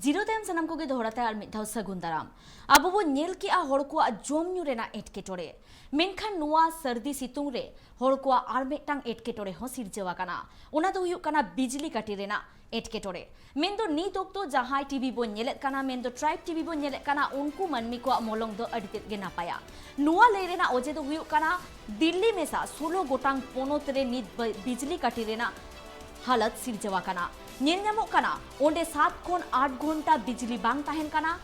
ᱡᱤᱨᱟᱹᱣ ᱛᱟᱭᱚᱢ ᱥᱟᱱᱟᱢ ᱠᱚᱜᱮ ᱫᱚᱦᱲᱟ ᱛᱮ ᱟᱨ ᱢᱤᱫ ᱫᱷᱟᱣ ᱥᱟᱹᱜᱩᱱ ᱫᱟᱨᱟᱢ᱾ ᱟᱵᱚ ᱵᱚᱱ ᱧᱮᱞ ᱠᱮᱜᱼᱟ ᱦᱚᱲ ᱠᱚᱣᱟᱜ ᱡᱚᱢ ᱧᱩ ᱨᱮᱱᱟᱜ ᱮᱴᱠᱮᱴᱚᱬᱮ, ᱢᱮᱱᱠᱷᱟᱱ ᱱᱚᱣᱟ ᱥᱟᱹᱨᱫᱤ ᱥᱤᱛᱩᱝ ᱨᱮ ᱦᱚᱲ ᱠᱚᱣᱟᱜ ᱟᱨ ᱢᱤᱫᱴᱟᱝ ᱮᱴᱠᱮᱴᱚᱬᱮ ᱦᱚᱸ ᱥᱤᱨᱡᱟᱹᱣ ᱟᱠᱟᱱᱟ᱾ ᱚᱱᱟ ᱫᱚ ᱦᱩᱭᱩᱜ ᱠᱟᱱᱟ ᱵᱤᱡᱽᱞᱤ ᱠᱟᱹᱴᱤ ᱨᱮᱱᱟᱜ ᱮᱴᱠᱮᱴᱚᱬᱮ᱾ ᱢᱮᱱᱫᱚ ᱱᱤᱛ ᱚᱠᱛᱚ ᱡᱟᱦᱟᱸᱭ ᱴᱤᱵᱷᱤ ᱵᱚᱱ ᱧᱮᱞᱮᱫ ᱠᱟᱱᱟ, ᱢᱮᱱᱫᱚ ᱴᱨᱟᱭᱤᱵᱽ ᱴᱤᱵᱷᱤ ᱵᱚᱱ ᱧᱮᱞᱮᱫ ᱠᱟᱱᱟ, ᱩᱱᱠᱩ ᱢᱟᱹᱱᱢᱤ ᱠᱚᱣᱟᱜ ᱢᱚᱞᱚᱝ ᱫᱚ ᱟᱹᱰᱤ ᱛᱮᱫ ᱜᱮ ᱱᱟᱯᱟᱭᱟ᱾ ᱱᱚᱣᱟ ᱞᱟᱹᱭ ᱨᱮᱱᱟᱜ ᱚᱡᱮ ᱫᱚ ᱦᱩᱭᱩᱜ ᱠᱟᱱᱟ, ᱫᱤᱞᱞᱤ ᱢᱮᱥᱟ ᱥᱳᱞᱳ ᱜᱚᱴᱟᱝ ᱯᱚᱱᱚᱛ ᱨᱮ ᱱᱤᱛ ᱵᱤ-, ᱵᱤᱡᱽᱞᱤ ᱠᱟᱹᱴᱤ ᱨᱮᱱᱟᱜ ᱦᱟᱞᱚᱛ ᱥᱤᱨᱡᱟᱹᱣ ᱟᱠᱟᱱᱟ᱾ ᱧᱮᱞ ᱧᱟᱢᱚᱜ ᱠᱟᱱᱟ, ᱚᱸᱰᱮ ᱥᱟᱛ ᱠᱷᱚᱱ ᱟᱴ ᱜᱷᱚᱱᱴᱟ ᱵᱤᱡᱽᱞᱤ ᱵᱟᱝ ᱛᱟᱦᱮᱱ ᱠᱟᱱᱟ,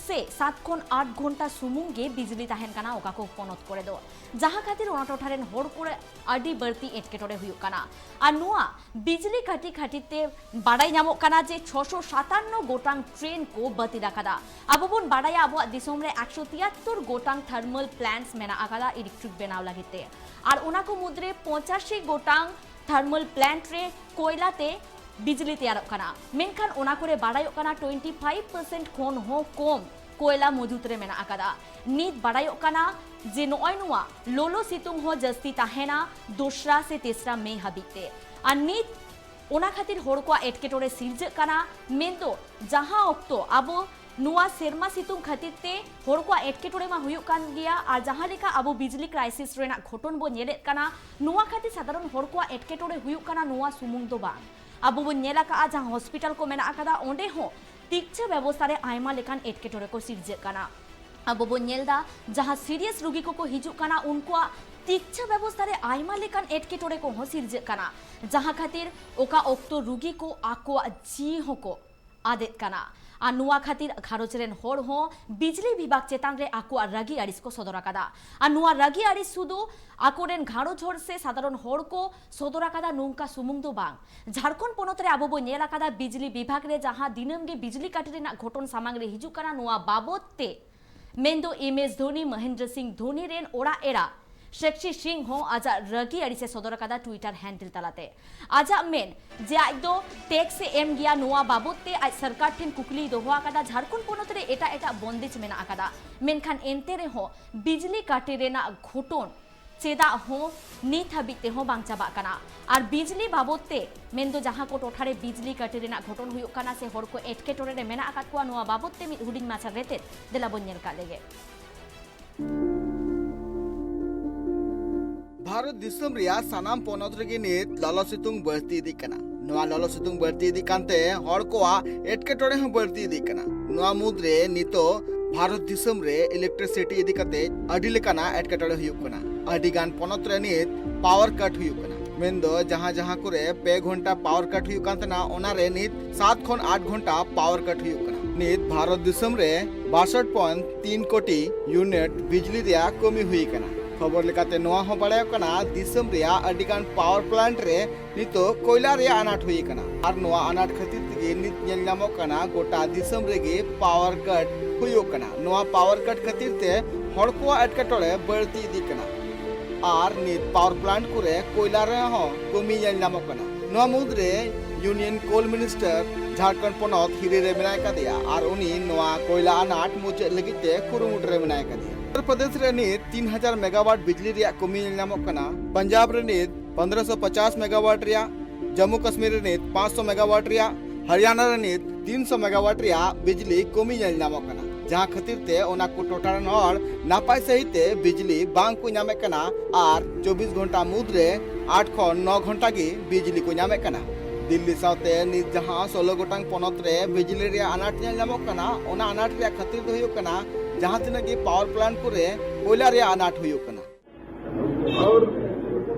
ᱥᱮ ᱥᱟᱛ ᱠᱷᱚᱱ ᱟᱴ ᱜᱷᱚᱱᱴᱟ ᱥᱩᱢᱩᱝ ᱜᱮ ᱵᱤᱡᱽᱞᱤ ᱛᱟᱦᱮᱱ ᱠᱟᱱᱟ ᱚᱠᱟ ᱠᱚ ᱯᱚᱱᱚᱛ ᱠᱚᱨᱮ ᱫᱚ, ᱡᱟᱦᱟᱸ ᱠᱷᱟᱹᱛᱤᱨ ᱚᱱᱟ ᱴᱚᱴᱷᱟ ᱨᱮᱱ ᱦᱚᱲ ᱠᱚᱨᱮ ᱟᱹᱰᱤ ᱵᱟᱹᱲᱛᱤ ᱮᱴᱠᱮᱴᱚᱬᱮ ᱦᱩᱭᱩᱜ ᱠᱟᱱᱟ᱾ ᱟᱨ ᱱᱚᱣᱟ ᱵᱤᱡᱽᱞᱤ ᱠᱟᱹᱴᱤ ᱠᱷᱟᱹᱛᱤᱨ ᱛᱮ ᱵᱟᱰᱟᱭ ᱧᱟᱢᱚᱜ ᱠᱟᱱᱟ ᱡᱮ ᱪᱷᱚᱥᱚ ᱥᱟᱛᱟᱱᱱᱚ ᱜᱚᱴᱟᱝ ᱴᱨᱮᱱ ᱠᱚ ᱵᱟᱹᱛᱤᱞ ᱟᱠᱟᱫᱟ᱾ ᱟᱵᱚ ᱵᱚᱱ ᱵᱟᱰᱟᱭᱟ ᱟᱵᱚᱣᱟᱜ ᱫᱤᱥᱚᱢ ᱨᱮ ᱮᱠᱥᱚ ᱛᱤᱭᱟᱛᱛᱳᱨ ᱜᱚᱴᱟᱝ ᱛᱷᱟᱨᱢᱟᱞ ᱯᱞᱮᱱᱴᱥ ᱢᱮᱱᱟᱜ ᱟᱠᱟᱫᱟ ᱤᱞᱮᱠᱴᱨᱤᱠ ᱵᱮᱱᱟᱣ ᱞᱟᱹᱜᱤᱫ ᱛᱮ, ᱟᱨ ᱚᱱᱟ ᱠᱚ ᱢᱩᱫᱽᱨᱮ ᱯᱚᱸᱪᱟᱥᱤ ᱜᱚᱴᱟᱝ ᱛᱷᱟᱨᱢᱟᱞ ᱯᱞᱮᱱᱴ ᱨᱮ ᱠᱚᱭᱞᱟ ᱛᱮ ᱵᱤᱡᱽᱞᱤ ᱛᱮᱭᱟᱨᱚᱜ ᱠᱟᱱᱟ, ᱢᱮᱱᱠᱷᱟᱱ ᱚᱱᱟ ᱠᱚᱨᱮ ᱵᱟᱰᱟᱭᱚᱜ ᱠᱟᱱᱟ ᱴᱩᱭᱮᱱᱴᱤ ᱯᱷᱟᱭᱤᱵᱷ ᱯᱟᱨᱥᱮᱱᱴ ᱠᱷᱚᱱ ᱦᱚᱸ ᱠᱚᱢ ᱠᱚᱭᱞᱟ ᱢᱚᱡᱩᱛ ᱨᱮ ᱢᱮᱱᱟᱜ ᱟᱠᱟᱫᱟ᱾ ᱱᱤᱛ ᱵᱟᱰᱟᱭᱚᱜ ᱠᱟᱱᱟ ᱡᱮ ᱱᱚᱜᱼᱚᱭ ᱱᱚᱣᱟ ᱞᱚᱞᱚ ᱥᱤᱛᱩᱝ ᱦᱚᱸ ᱡᱟᱹᱥᱛᱤ ᱛᱟᱦᱮᱱᱟ ᱫᱚᱥᱨᱟ ᱥᱮ ᱛᱮᱥᱨᱟ ᱢᱮ ᱦᱟᱹᱵᱤᱡ ᱛᱮ᱾ ᱟᱨ ᱱᱤᱛ ᱚᱱᱟ ᱠᱷᱟᱹᱛᱤᱨ ᱦᱚᱲ ᱠᱚᱣᱟᱜ ᱮᱴᱠᱮᱴᱚᱬᱮ ᱥᱤᱨᱡᱟᱹᱜ ᱠᱟᱱᱟ, ᱢᱮᱱᱫᱚ ᱡᱟᱦᱟᱸ ᱚᱠᱛᱚ ᱟᱵᱚ ᱱᱚᱣᱟ ᱥᱮᱨᱢᱟ ᱥᱤᱛᱩᱝ ᱠᱷᱟᱹᱛᱤᱨ ᱛᱮ ᱦᱚᱲ ᱠᱚᱣᱟᱜ ᱮᱴᱠᱮᱴᱚᱬᱮ ᱢᱟ ᱦᱩᱭᱩᱜ ᱠᱟᱱ ᱜᱮᱭᱟ, ᱟᱨ ᱡᱟᱦᱟᱸ ᱞᱮᱠᱟ ᱟᱵᱚ ᱵᱤᱡᱽᱞᱤ ᱠᱨᱟᱭᱥᱤᱥ ᱨᱮᱱᱟᱜ ᱜᱷᱚᱴᱚᱱ ᱵᱚᱱ ᱧᱮᱞᱮᱫ ᱠᱟᱱᱟ, ᱱᱚᱣᱟ ᱠᱷᱟᱹᱛᱤᱨ ᱥᱟᱫᱷᱟᱨᱚᱱ ᱦᱚᱲ ᱠᱚᱣᱟᱜ ᱮᱴᱠᱮᱴᱚᱬᱮ ᱦᱩᱭᱩᱜ ᱠᱟᱱᱟ᱾ ᱱᱚᱣᱟ ᱥᱩᱢᱩᱝ ᱫᱚ ᱵᱟᱝ, ᱟᱵᱚ ᱵᱚᱱ ᱧᱮᱞ ᱟᱠᱟᱫᱼᱟ ᱡᱟᱦᱟᱸ ᱦᱚᱥᱯᱤᱴᱟᱞ ᱠᱚ ᱢᱮᱱᱟᱜ ᱟᱠᱟᱫᱟ, ᱚᱸᱰᱮ ᱦᱚᱸ ᱛᱤᱠᱪᱷᱟᱹ ᱵᱮᱵᱚᱥᱛᱷᱟ ᱨᱮ ᱟᱭᱢᱟ ᱞᱮᱠᱟᱱ ᱮᱴᱠᱮᱴᱚᱬᱮ ᱠᱚ ᱥᱤᱨᱡᱟᱹᱜ ᱠᱟᱱᱟ᱾ ᱟᱵᱚ ᱵᱚᱱ ᱧᱮᱞ ᱮᱫᱟ ᱡᱟᱦᱟᱸ ᱥᱤᱨᱤᱭᱟᱥ ᱨᱩᱜᱤ ᱠᱚᱠᱚ ᱦᱤᱡᱩᱜ ᱠᱟᱱᱟ, ᱩᱱᱠᱩᱣᱟᱜ ᱛᱤᱠᱪᱷᱟᱹ ᱵᱮᱵᱚᱥᱛᱷᱟ ᱨᱮ ᱟᱭᱢᱟ ᱞᱮᱠᱟᱱ ᱮᱴᱠᱮᱴᱚᱬᱮ ᱠᱚᱦᱚᱸ ᱥᱤᱨᱡᱟᱹᱜ ᱠᱟᱱᱟ, ᱡᱟᱦᱟᱸ ᱠᱷᱟᱹᱛᱤᱨ ᱚᱠᱟ ᱚᱠᱛᱚ ᱨᱩᱜᱤ ᱠᱚ ᱟᱠᱚᱣᱟᱜ ᱡᱤᱣᱤ ᱦᱚᱸᱠᱚ ᱟᱫᱮᱫ ᱠᱟᱱᱟ᱾ ᱟᱨ ᱱᱚᱣᱟ ᱠᱷᱟᱹᱛᱤᱨ ᱜᱷᱟᱨᱚᱸᱡᱽ ᱨᱮᱱ ᱦᱚᱲ ᱦᱚᱸ ᱵᱤᱡᱽᱞᱤ ᱵᱤᱵᱷᱟᱜᱽ ᱪᱮᱛᱟᱱ ᱨᱮ ᱟᱠᱚᱣᱟᱜ ᱨᱟᱹᱜᱤ ᱟᱹᱲᱤᱥ ᱠᱚ ᱥᱚᱫᱚᱨ ᱟᱠᱟᱫᱟ᱾ ᱟᱨ ᱱᱚᱣᱟ ᱨᱟᱹᱜᱤ ᱟᱹᱲᱤᱥ ᱥᱩᱫᱷᱩ ᱟᱠᱚᱨᱮᱱ ᱜᱷᱟᱨᱚᱸᱡᱽ ᱦᱚᱲ ᱥᱮ ᱥᱟᱫᱷᱟᱨᱚᱱ ᱦᱚᱲ ᱠᱚ ᱥᱚᱫᱚᱨ ᱟᱠᱟᱫᱟ ᱱᱚᱝᱠᱟ ᱥᱩᱢᱩᱝ ᱫᱚ ᱵᱟᱝ, ᱡᱷᱟᱲᱠᱷᱚᱸᱰ ᱯᱚᱱᱚᱛ ᱨᱮ ᱟᱵᱚ ᱵᱚ ᱧᱮᱞ ᱟᱠᱟᱫᱟ ᱵᱤᱡᱽᱞᱤ ᱵᱤᱵᱷᱟᱜᱽ ᱨᱮ ᱡᱟᱦᱟᱸ ᱫᱤᱱᱟᱹᱢ ᱜᱮ ᱵᱤᱡᱽᱞᱤ ᱠᱟᱹᱴᱤ ᱨᱮᱱᱟᱜ ᱜᱷᱚᱴᱚᱱ ᱥᱟᱢᱟᱝ ᱨᱮ ᱦᱤᱡᱩᱜ ᱠᱟᱱᱟ, ᱱᱚᱣᱟ ᱵᱟᱵᱚᱛ ᱛᱮ ᱢᱮᱱᱫᱚ ᱮᱢ ᱮᱥ ᱫᱷᱳᱱᱤ, ᱢᱚᱦᱮᱱᱫᱨᱚ ᱥᱤᱝ ᱫᱷᱳᱱᱤ ᱨᱮᱱ ᱚᱲᱟᱜ ᱮᱨᱟ ᱥᱮᱠᱥᱤ ᱥᱤᱝ ᱦᱚᱸ ᱟᱡᱟᱜ ᱨᱟᱹᱜᱤ ᱟᱹᱲᱤᱥ ᱮ ᱥᱚᱫᱚᱨ ᱟᱠᱟᱫᱟ ᱴᱩᱭᱤᱴᱟᱨ ᱦᱮᱱᱰᱮᱞ ᱛᱟᱞᱟᱛᱮ᱾ ᱟᱡᱟᱜ ᱢᱮᱱ ᱡᱮ ᱟᱡ ᱫᱚ ᱴᱮᱠᱥ ᱮ ᱮᱢ ᱜᱮᱭᱟ, ᱱᱚᱣᱟ ᱵᱟᱵᱚᱛ ᱛᱮ ᱟᱡ ᱥᱚᱨᱠᱟᱨ ᱴᱷᱮᱱ ᱠᱩᱠᱞᱤᱭ ᱫᱚᱦᱚ ᱟᱠᱟᱫᱟ, ᱡᱷᱟᱲᱠᱷᱚᱸᱰ ᱯᱚᱱᱚᱛ ᱨᱮ ᱮᱴᱟᱜ ᱮᱴᱟᱜ ᱵᱚᱱᱫᱮᱡᱽ ᱢᱮᱱᱟᱜ ᱟᱠᱟᱫᱟ, ᱢᱮᱱᱠᱷᱟᱱ ᱮᱱᱛᱮ ᱨᱮᱦᱚᱸ ᱵᱤᱡᱽᱞᱤ ᱠᱟᱴᱮ ᱨᱮᱱᱟᱜ ᱜᱷᱚᱴᱚᱱ ᱪᱮᱫᱟᱜ ᱦᱚᱸ ᱱᱤᱛ ᱦᱟᱹᱵᱤᱡ ᱛᱮᱦᱚᱸ ᱵᱟᱝ ᱪᱟᱵᱟᱜ ᱠᱟᱱᱟ᱾ ᱟᱨ ᱵᱤᱡᱽᱞᱤ ᱵᱟᱵᱚᱛ ᱛᱮ, ᱢᱮᱱᱫᱚ ᱡᱟᱦᱟᱸ ᱠᱚ ᱴᱚᱴᱷᱟ ᱨᱮ ᱵᱤᱡᱽᱞᱤ ᱠᱟᱴᱮ ᱨᱮᱱᱟᱜ ᱜᱷᱚᱴᱚᱱ ᱦᱩᱭᱩᱜ ᱠᱟᱱᱟ ᱥᱮ ᱦᱚᱲ ᱠᱚ ᱮᱴᱠᱮᱴᱚᱬᱮ ᱨᱮ ᱢᱮᱱᱟᱜ ᱟᱠᱟᱫ ᱠᱚᱣᱟ, ᱱᱚᱣᱟ ᱵᱟᱵᱚᱛ ᱛᱮ ᱢᱤᱫ ᱦᱩᱰᱤᱧ ᱢᱟᱪᱷᱟ ᱨᱮᱛᱮᱫ ᱫᱮᱞᱟ ᱵᱚᱱ ᱧᱮᱞ ᱠᱟᱜ ᱞᱮᱜᱮ᱾ ᱵᱷᱟᱨᱚᱛ ᱫᱤᱥᱚᱢ ᱨᱮᱭᱟᱜ ᱥᱟᱱᱟᱢ ᱯᱚᱱᱚᱛ ᱨᱮᱜᱮ ᱱᱤᱛ ᱞᱚᱞᱚ ᱥᱤᱛᱩᱝ ᱵᱟᱹᱲᱛᱤ ᱤᱫᱤᱜ ᱠᱟᱱᱟ᱾ ᱱᱚᱣᱟ ᱞᱚᱞᱚ ᱥᱤᱛᱩᱝ ᱵᱟᱹᱲᱛᱤ ᱤᱫᱤᱜ ᱠᱟᱱᱛᱮ ᱦᱚᱲ ᱠᱚᱣᱟᱜ ᱮᱴᱠᱮᱴᱚᱬᱮ ᱦᱚᱸ ᱵᱟᱹᱲᱛᱤ ᱤᱫᱤᱜ ᱠᱟᱱᱟ᱾ ᱱᱚᱣᱟ ᱢᱩᱫᱽᱨᱮ ᱱᱤᱛᱚᱜ ᱵᱷᱟᱨᱚᱛ ᱫᱤᱥᱚᱢ ᱨᱮ ᱤᱞᱮᱠᱴᱨᱤᱥᱤᱴᱤ ᱤᱫᱤ ᱠᱟᱛᱮ ᱟᱹᱰᱤ ᱞᱮᱠᱟᱱᱟᱜ ᱮᱴᱠᱮᱴᱚᱬᱮ ᱦᱩᱭᱩᱜ ᱠᱟᱱᱟ᱾ ᱟᱹᱰᱤ ᱜᱟᱱ ᱯᱚᱱᱚᱛ ᱨᱮ ᱱᱤᱛ ᱯᱟᱣᱟᱨ ᱠᱟᱴ ᱦᱩᱭᱩᱜ ᱠᱟᱱᱟ, ᱢᱮᱱᱫᱚ ᱡᱟᱦᱟᱸ ᱡᱟᱦᱟᱸ ᱠᱚᱨᱮ ᱯᱮ ᱜᱷᱚᱱᱴᱟ ᱯᱟᱣᱟᱨ ᱠᱟᱴ ᱦᱩᱭᱩᱜ ᱠᱟᱱ ᱛᱟᱦᱮᱱᱟ, ᱚᱱᱟᱨᱮ ᱱᱤᱛ ᱥᱟᱛ ᱠᱷᱚᱱ ᱟᱴ ᱜᱷᱚᱱᱴᱟ ᱯᱟᱣᱟᱨ ᱠᱟᱴ ᱦᱩᱭᱩᱜ ᱠᱟᱱᱟ᱾ ᱱᱤᱛ ᱵᱷᱟᱨᱚᱛ ᱫᱤᱥᱚᱢ ᱨᱮ ᱵᱟᱥᱚᱴ ᱯᱚᱭᱮᱱᱴ ᱛᱤᱱ ᱠᱳᱴᱤ ᱭᱩᱱᱤᱴ ᱵᱤᱡᱽᱞᱤ ᱨᱮᱭᱟᱜ ᱠᱚᱢᱤ ᱦᱩᱭ ᱟᱠᱟᱱᱟ᱾ ᱠᱷᱚᱵᱚᱨ ᱞᱮᱠᱟᱛᱮ ᱱᱚᱣᱟ ᱦᱚᱸ ᱵᱟᱲᱟᱭᱚᱜ ᱠᱟᱱᱟ, ᱫᱤᱥᱚᱢ ᱨᱮᱭᱟᱜ ᱟᱹᱰᱤ ᱜᱟᱱ ᱯᱟᱣᱟᱨ ᱯᱞᱟᱱᱴ ᱨᱮ ᱱᱤᱛᱚᱜ ᱠᱚᱭᱞᱟ ᱨᱮᱭᱟᱜ ᱟᱱᱟᱴ ᱦᱩᱭ ᱟᱠᱟᱱᱟ᱾ ᱟᱨ ᱱᱚᱣᱟ ᱟᱱᱟᱴ ᱠᱷᱟᱹᱛᱤᱨ ᱛᱮᱜᱮ ᱱᱤᱛ ᱧᱮᱞ ᱧᱟᱢᱚᱜ ᱠᱟᱱᱟ, ᱜᱚᱴᱟ ᱫᱤᱥᱚᱢ ᱨᱮᱜᱮ ᱯᱟᱣᱟᱨ ᱠᱟᱴ ᱦᱩᱭᱩᱜ ᱠᱟᱱᱟ᱾ ᱱᱚᱣᱟ ᱯᱟᱣᱟᱨ ᱠᱟᱴ ᱠᱷᱟᱹᱛᱤᱨ ᱛᱮ ᱦᱚᱲ ᱠᱚᱣᱟᱜ ᱮᱴᱠᱮᱴᱚᱬᱮ ᱵᱟᱹᱲᱛᱤ ᱤᱫᱤᱜ ᱠᱟᱱᱟ᱾ ᱟᱨ ᱱᱤᱛ ᱯᱟᱣᱟᱨ ᱯᱞᱟᱱᱴ ᱠᱚᱨᱮ ᱠᱚᱭᱞᱟ ᱨᱮᱦᱚᱸ ᱠᱚᱢᱤ ᱧᱮᱞ ᱧᱟᱢᱚᱜ ᱠᱟᱱᱟ᱾ ᱱᱚᱣᱟ ᱢᱩᱫᱽᱨᱮ ᱭᱩᱱᱤᱭᱚᱱ ᱠᱳᱞ ᱢᱤᱱᱤᱥᱴᱟᱨ ᱡᱷᱟᱲᱠᱷᱚᱸᱰ ᱯᱚᱱᱚᱛ ᱦᱤᱨᱤ ᱨᱮ ᱢᱮᱱᱟᱭ ᱠᱟᱫᱮᱭᱟ ᱟᱨ ᱩᱱᱤ ᱱᱚᱣᱟ ᱠᱚᱭᱞᱟ ᱟᱱᱟᱴ ᱢᱩᱪᱟᱹᱫ ᱞᱟᱹᱜᱤᱫ ᱛᱮ ᱠᱩᱨᱩᱢᱩᱴᱩ ᱨᱮ ᱢᱮᱱᱟᱭ ᱠᱟᱫᱮᱭᱟ᱾ ᱩᱛᱛᱚᱨ ᱯᱨᱚᱫᱮᱥ ᱨᱮ ᱱᱤᱛ ᱛᱤᱱ ᱦᱟᱡᱟᱨ ᱢᱮᱜᱟᱣᱟᱴ ᱵᱤᱡᱽᱞᱤ ᱨᱮᱭᱟᱜ ᱠᱚᱢᱤ ᱧᱮᱞ ᱧᱟᱢᱚᱜ ᱠᱟᱱᱟ᱾ ᱯᱟᱧᱡᱟᱵᱽ ᱨᱮ ᱱᱤᱛ ᱯᱚᱱᱫᱽᱨᱚᱥᱚ ᱯᱚᱪᱟᱥ ᱢᱮᱜᱟᱣᱟᱴ ᱨᱮᱭᱟᱜ, ᱡᱚᱢᱢᱩ ᱠᱟᱥᱢᱤᱨ ᱨᱮ ᱱᱤᱛ ᱯᱟᱸᱪᱥᱚ ᱢᱮᱜᱟᱣᱟᱴ ᱨᱮᱭᱟᱜ, ᱦᱚᱨᱤᱭᱟᱱᱟ ᱨᱮ ᱱᱤᱛ ᱛᱤᱱᱥᱚ ᱢᱮᱜᱟᱣᱟᱴ ᱨᱮᱭᱟᱜ ᱵᱤᱡᱽᱞᱤ ᱠᱚᱢᱤ ᱧᱮᱞ ᱧᱟᱢᱚᱜ ᱠᱟᱱᱟ, ᱡᱟᱦᱟᱸ ᱠᱷᱟᱹᱛᱤᱨ ᱛᱮ ᱚᱱᱟ ᱠᱚ ᱴᱚᱴᱷᱟ ᱨᱮᱱ ᱦᱚᱲ ᱱᱟᱯᱟᱭ ᱥᱟᱹᱦᱤᱡ ᱛᱮ ᱵᱤᱡᱽᱞᱤ ᱵᱟᱝ ᱠᱚ ᱧᱟᱢᱮᱫ ᱠᱟᱱᱟ ᱟᱨ ᱪᱚᱵᱵᱤᱥ ᱜᱷᱚᱱᱴᱟ ᱢᱩᱫᱽᱨᱮ ᱟᱴ ᱠᱷᱚᱱ ᱱᱚ ᱜᱷᱚᱱᱴᱟ ᱜᱮ ᱵᱤᱡᱽᱞᱤ ᱠᱚ ᱧᱟᱢᱮᱫ ᱠᱟᱱᱟ᱾ ᱫᱤᱞᱞᱤ ᱥᱟᱶᱛᱮ ᱱᱤᱛ ᱡᱟᱦᱟᱸ ᱥᱳᱞᱳ ᱜᱚᱴᱟᱝ ᱯᱚᱱᱚᱛ ᱨᱮ ᱵᱤᱡᱽᱞᱤ ᱨᱮᱭᱟᱜ ᱟᱱᱟᱴ ᱧᱮᱞ ᱧᱟᱢᱚᱜ ᱠᱟᱱᱟ, ᱚᱱᱟ ᱟᱱᱟᱴ ᱨᱮᱭᱟᱜ ᱠᱷᱟᱹᱛᱤᱨ ᱫᱚ ᱦᱩᱭᱩᱜ ᱠᱟᱱᱟ ᱡᱟᱦᱟᱸ ᱛᱤᱱᱟᱹᱜ ᱜᱮ ᱯᱟᱣᱟᱨ ᱯᱞᱟᱱᱴ ᱠᱚᱨᱮ ᱠᱚᱭᱞᱟ ᱨᱮᱭᱟᱜ ᱟᱱᱟᱴ ᱦᱩᱭᱩᱜ ᱠᱟᱱᱟ᱾ और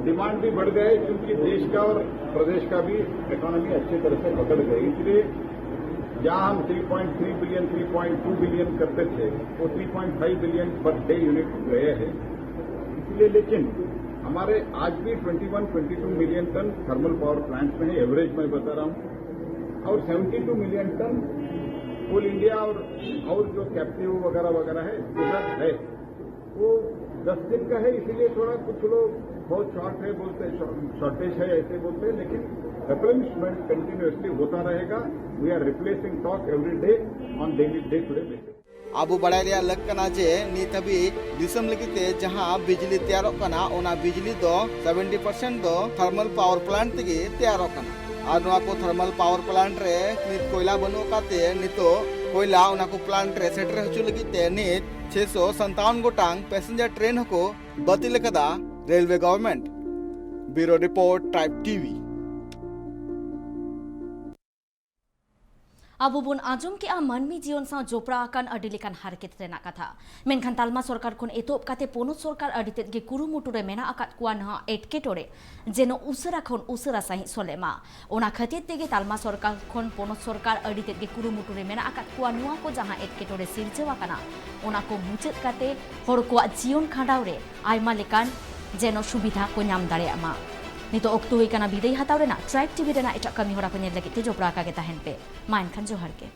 डिमांड भी बढ़ गया है, क्योंकि देश का और प्रदेश का भी इकोनॉमी अच्छी तरह से पकड़ गई। इसलिए जहां हम three point three billion, three point two billion करते थे, वो three point five billion per day unit गए हैं। इसलिए, लेकिन हमारे आज भी twenty one, twenty two million ton thermal power plants में है, एवरेज मैं बता रहा हूँ, और seventy two million ton coal India और, और जो कैप्टिव वगैरह वगैरह है, इसके साथ है। वो दस दिन का है, इसीलिए थोड़ा कुछ लोग बहुत शॉर्ट है बोलते हैं, शॉर्टेज है ऐसे बोलते हैं, लेकिन रिप्लेनिशमेंट कंटिन्यूअसली होता रहेगा। We are replacing stock every day on daily, day to day basis. ᱟᱵᱚ ᱵᱟᱲᱟᱭ ᱨᱮᱭᱟᱜ ᱞᱟᱹᱠ ᱠᱟᱱᱟ ᱡᱮ ᱱᱤᱛ ᱦᱟᱹᱵᱤᱡ ᱫᱤᱥᱚᱢ ᱞᱟᱹᱜᱤᱫ ᱛᱮ ᱡᱟᱦᱟᱸ ᱵᱤᱡᱽᱞᱤ ᱛᱮᱭᱟᱨᱚᱜ ᱠᱟᱱᱟ, ᱚᱱᱟ ᱵᱤᱡᱽᱞᱤ ᱫᱚ ᱥᱮᱵᱷᱮᱱᱴᱤ ᱯᱟᱨᱥᱮᱱᱴ ᱫᱚ ᱛᱷᱟᱨᱢᱟᱞ ᱯᱟᱣᱟᱨ ᱯᱞᱟᱱᱴ ᱛᱮᱜᱮ ᱛᱮᱭᱟᱨᱚᱜ ᱠᱟᱱᱟ᱾ ᱟᱨ ᱱᱚᱣᱟ ᱠᱚ ᱛᱷᱟᱨᱢᱟᱞ ᱯᱟᱣᱟᱨ ᱯᱞᱟᱱᱴ ᱨᱮ ᱱᱤᱛ ᱠᱚᱭᱞᱟ ᱵᱟᱹᱱᱩᱜ ᱟᱠᱟᱫ ᱛᱮ ᱱᱤᱛᱚᱜ ᱠᱚᱭᱞᱟ ᱚᱱᱟ ᱠᱚ ᱯᱞᱟᱱᱴ ᱨᱮ ᱥᱮᱴᱮᱨ ᱦᱚᱪᱚ ᱞᱟᱹᱜᱤᱫ ᱛᱮ ᱱᱤᱛ ᱪᱷᱮᱥᱚ ᱥᱟᱱᱛᱟᱣᱟᱱ ᱜᱚᱴᱟᱝ ᱯᱮᱥᱮᱧᱡᱟᱨ ᱴᱨᱮᱱ ᱦᱚᱸᱠᱚ ᱵᱟᱹᱛᱤᱞ ᱟᱠᱟᱫᱟ railway government. Bureau report, tribe TV. ᱟᱵᱚ ᱵᱚᱱ ᱟᱸᱡᱚᱢ ᱠᱮᱜᱼᱟ ᱢᱟᱹᱱᱢᱤ ᱡᱤᱭᱚᱱ ᱥᱟᱶ ᱡᱚᱯᱲᱟᱣ ᱟᱠᱟᱱ ᱟᱹᱰᱤ ᱞᱮᱠᱟᱱ ᱦᱟᱨᱠᱮᱛ ᱨᱮᱱᱟᱜ ᱠᱟᱛᱷᱟ, ᱢᱮᱱᱠᱷᱟᱱ ᱛᱟᱞᱢᱟ ᱥᱚᱨᱠᱟᱨ ᱠᱷᱚᱱ ᱮᱛᱚᱦᱚᱵ ᱠᱟᱛᱮ ᱯᱚᱱᱚᱛ ᱥᱚᱨᱠᱟᱨ ᱟᱹᱰᱤ ᱛᱮᱫ ᱜᱮ ᱠᱩᱨᱩᱢᱩᱴᱩ ᱨᱮ ᱢᱮᱱᱟᱜ ᱟᱠᱟᱫ ᱠᱚᱣᱟ ᱱᱚᱣᱟ ᱮᱴᱠᱮᱴᱚᱬᱮ ᱡᱮᱱᱚ ᱩᱥᱟᱹᱨᱟ ᱠᱷᱚᱱ ᱩᱥᱟᱹᱨᱟ ᱥᱟᱺᱦᱤᱡ ᱥᱚᱞᱦᱮᱜ ᱢᱟ᱾ ᱚᱱᱟ ᱠᱷᱟᱹᱛᱤᱨ ᱛᱮᱜᱮ ᱛᱟᱞᱢᱟ ᱥᱚᱨᱠᱟᱨ ᱠᱷᱚᱱ ᱯᱚᱱᱚᱛ ᱥᱚᱨᱠᱟᱨ ᱟᱹᱰᱤ ᱛᱮᱫ ᱜᱮ ᱠᱩᱨᱩᱢᱩᱴᱩ ᱨᱮ ᱢᱮᱱᱟᱜ ᱟᱠᱟᱫ ᱠᱚᱣᱟ ᱱᱚᱣᱟ ᱠᱚ ᱡᱟᱦᱟᱸ ᱮᱴᱠᱮᱴᱚᱬᱮ ᱥᱤᱨᱡᱟᱹᱣ ᱟᱠᱟᱱᱟ, ᱚᱱᱟ ᱠᱚ ᱢᱩᱪᱟᱹᱫ ᱠᱟᱛᱮ ᱦᱚᱲ ᱠᱚᱣᱟᱜ ᱡᱤᱭᱚᱱ ᱠᱷᱟᱸᱰᱟᱣ ᱨᱮ ᱟᱭᱢᱟ ᱞᱮᱠᱟᱱ ᱡᱮᱱᱚ ᱥᱩᱵᱤᱫᱷᱟ ᱠᱚ ᱧᱟᱢ ᱫᱟᱲᱮᱭᱟᱜ ᱢᱟ᱾ ᱱᱤᱛᱚᱜ ᱚᱠᱛᱚ ᱦᱩᱭ ᱠᱟᱱᱟ ᱵᱤᱫᱟᱹᱭ ᱦᱟᱛᱟᱣ ᱨᱮᱱᱟᱜ᱾ ᱴᱨᱟᱭᱤᱵᱽ ᱴᱤᱵᱷᱤ ᱨᱮᱱᱟᱜ ᱮᱴᱟᱜ ᱠᱟᱹᱢᱤ ᱦᱚᱨᱟ ᱠᱚ ᱧᱮᱞ ᱞᱟᱹᱜᱤᱫ ᱛᱮ ᱡᱚᱯᱲᱟᱣ ᱟᱠᱟ ᱜᱮ ᱛᱟᱦᱮᱱ ᱯᱮ᱾ ᱢᱟ ᱮᱱᱠᱷᱟᱱ ᱡᱚᱦᱟᱨ ᱜᱮ᱾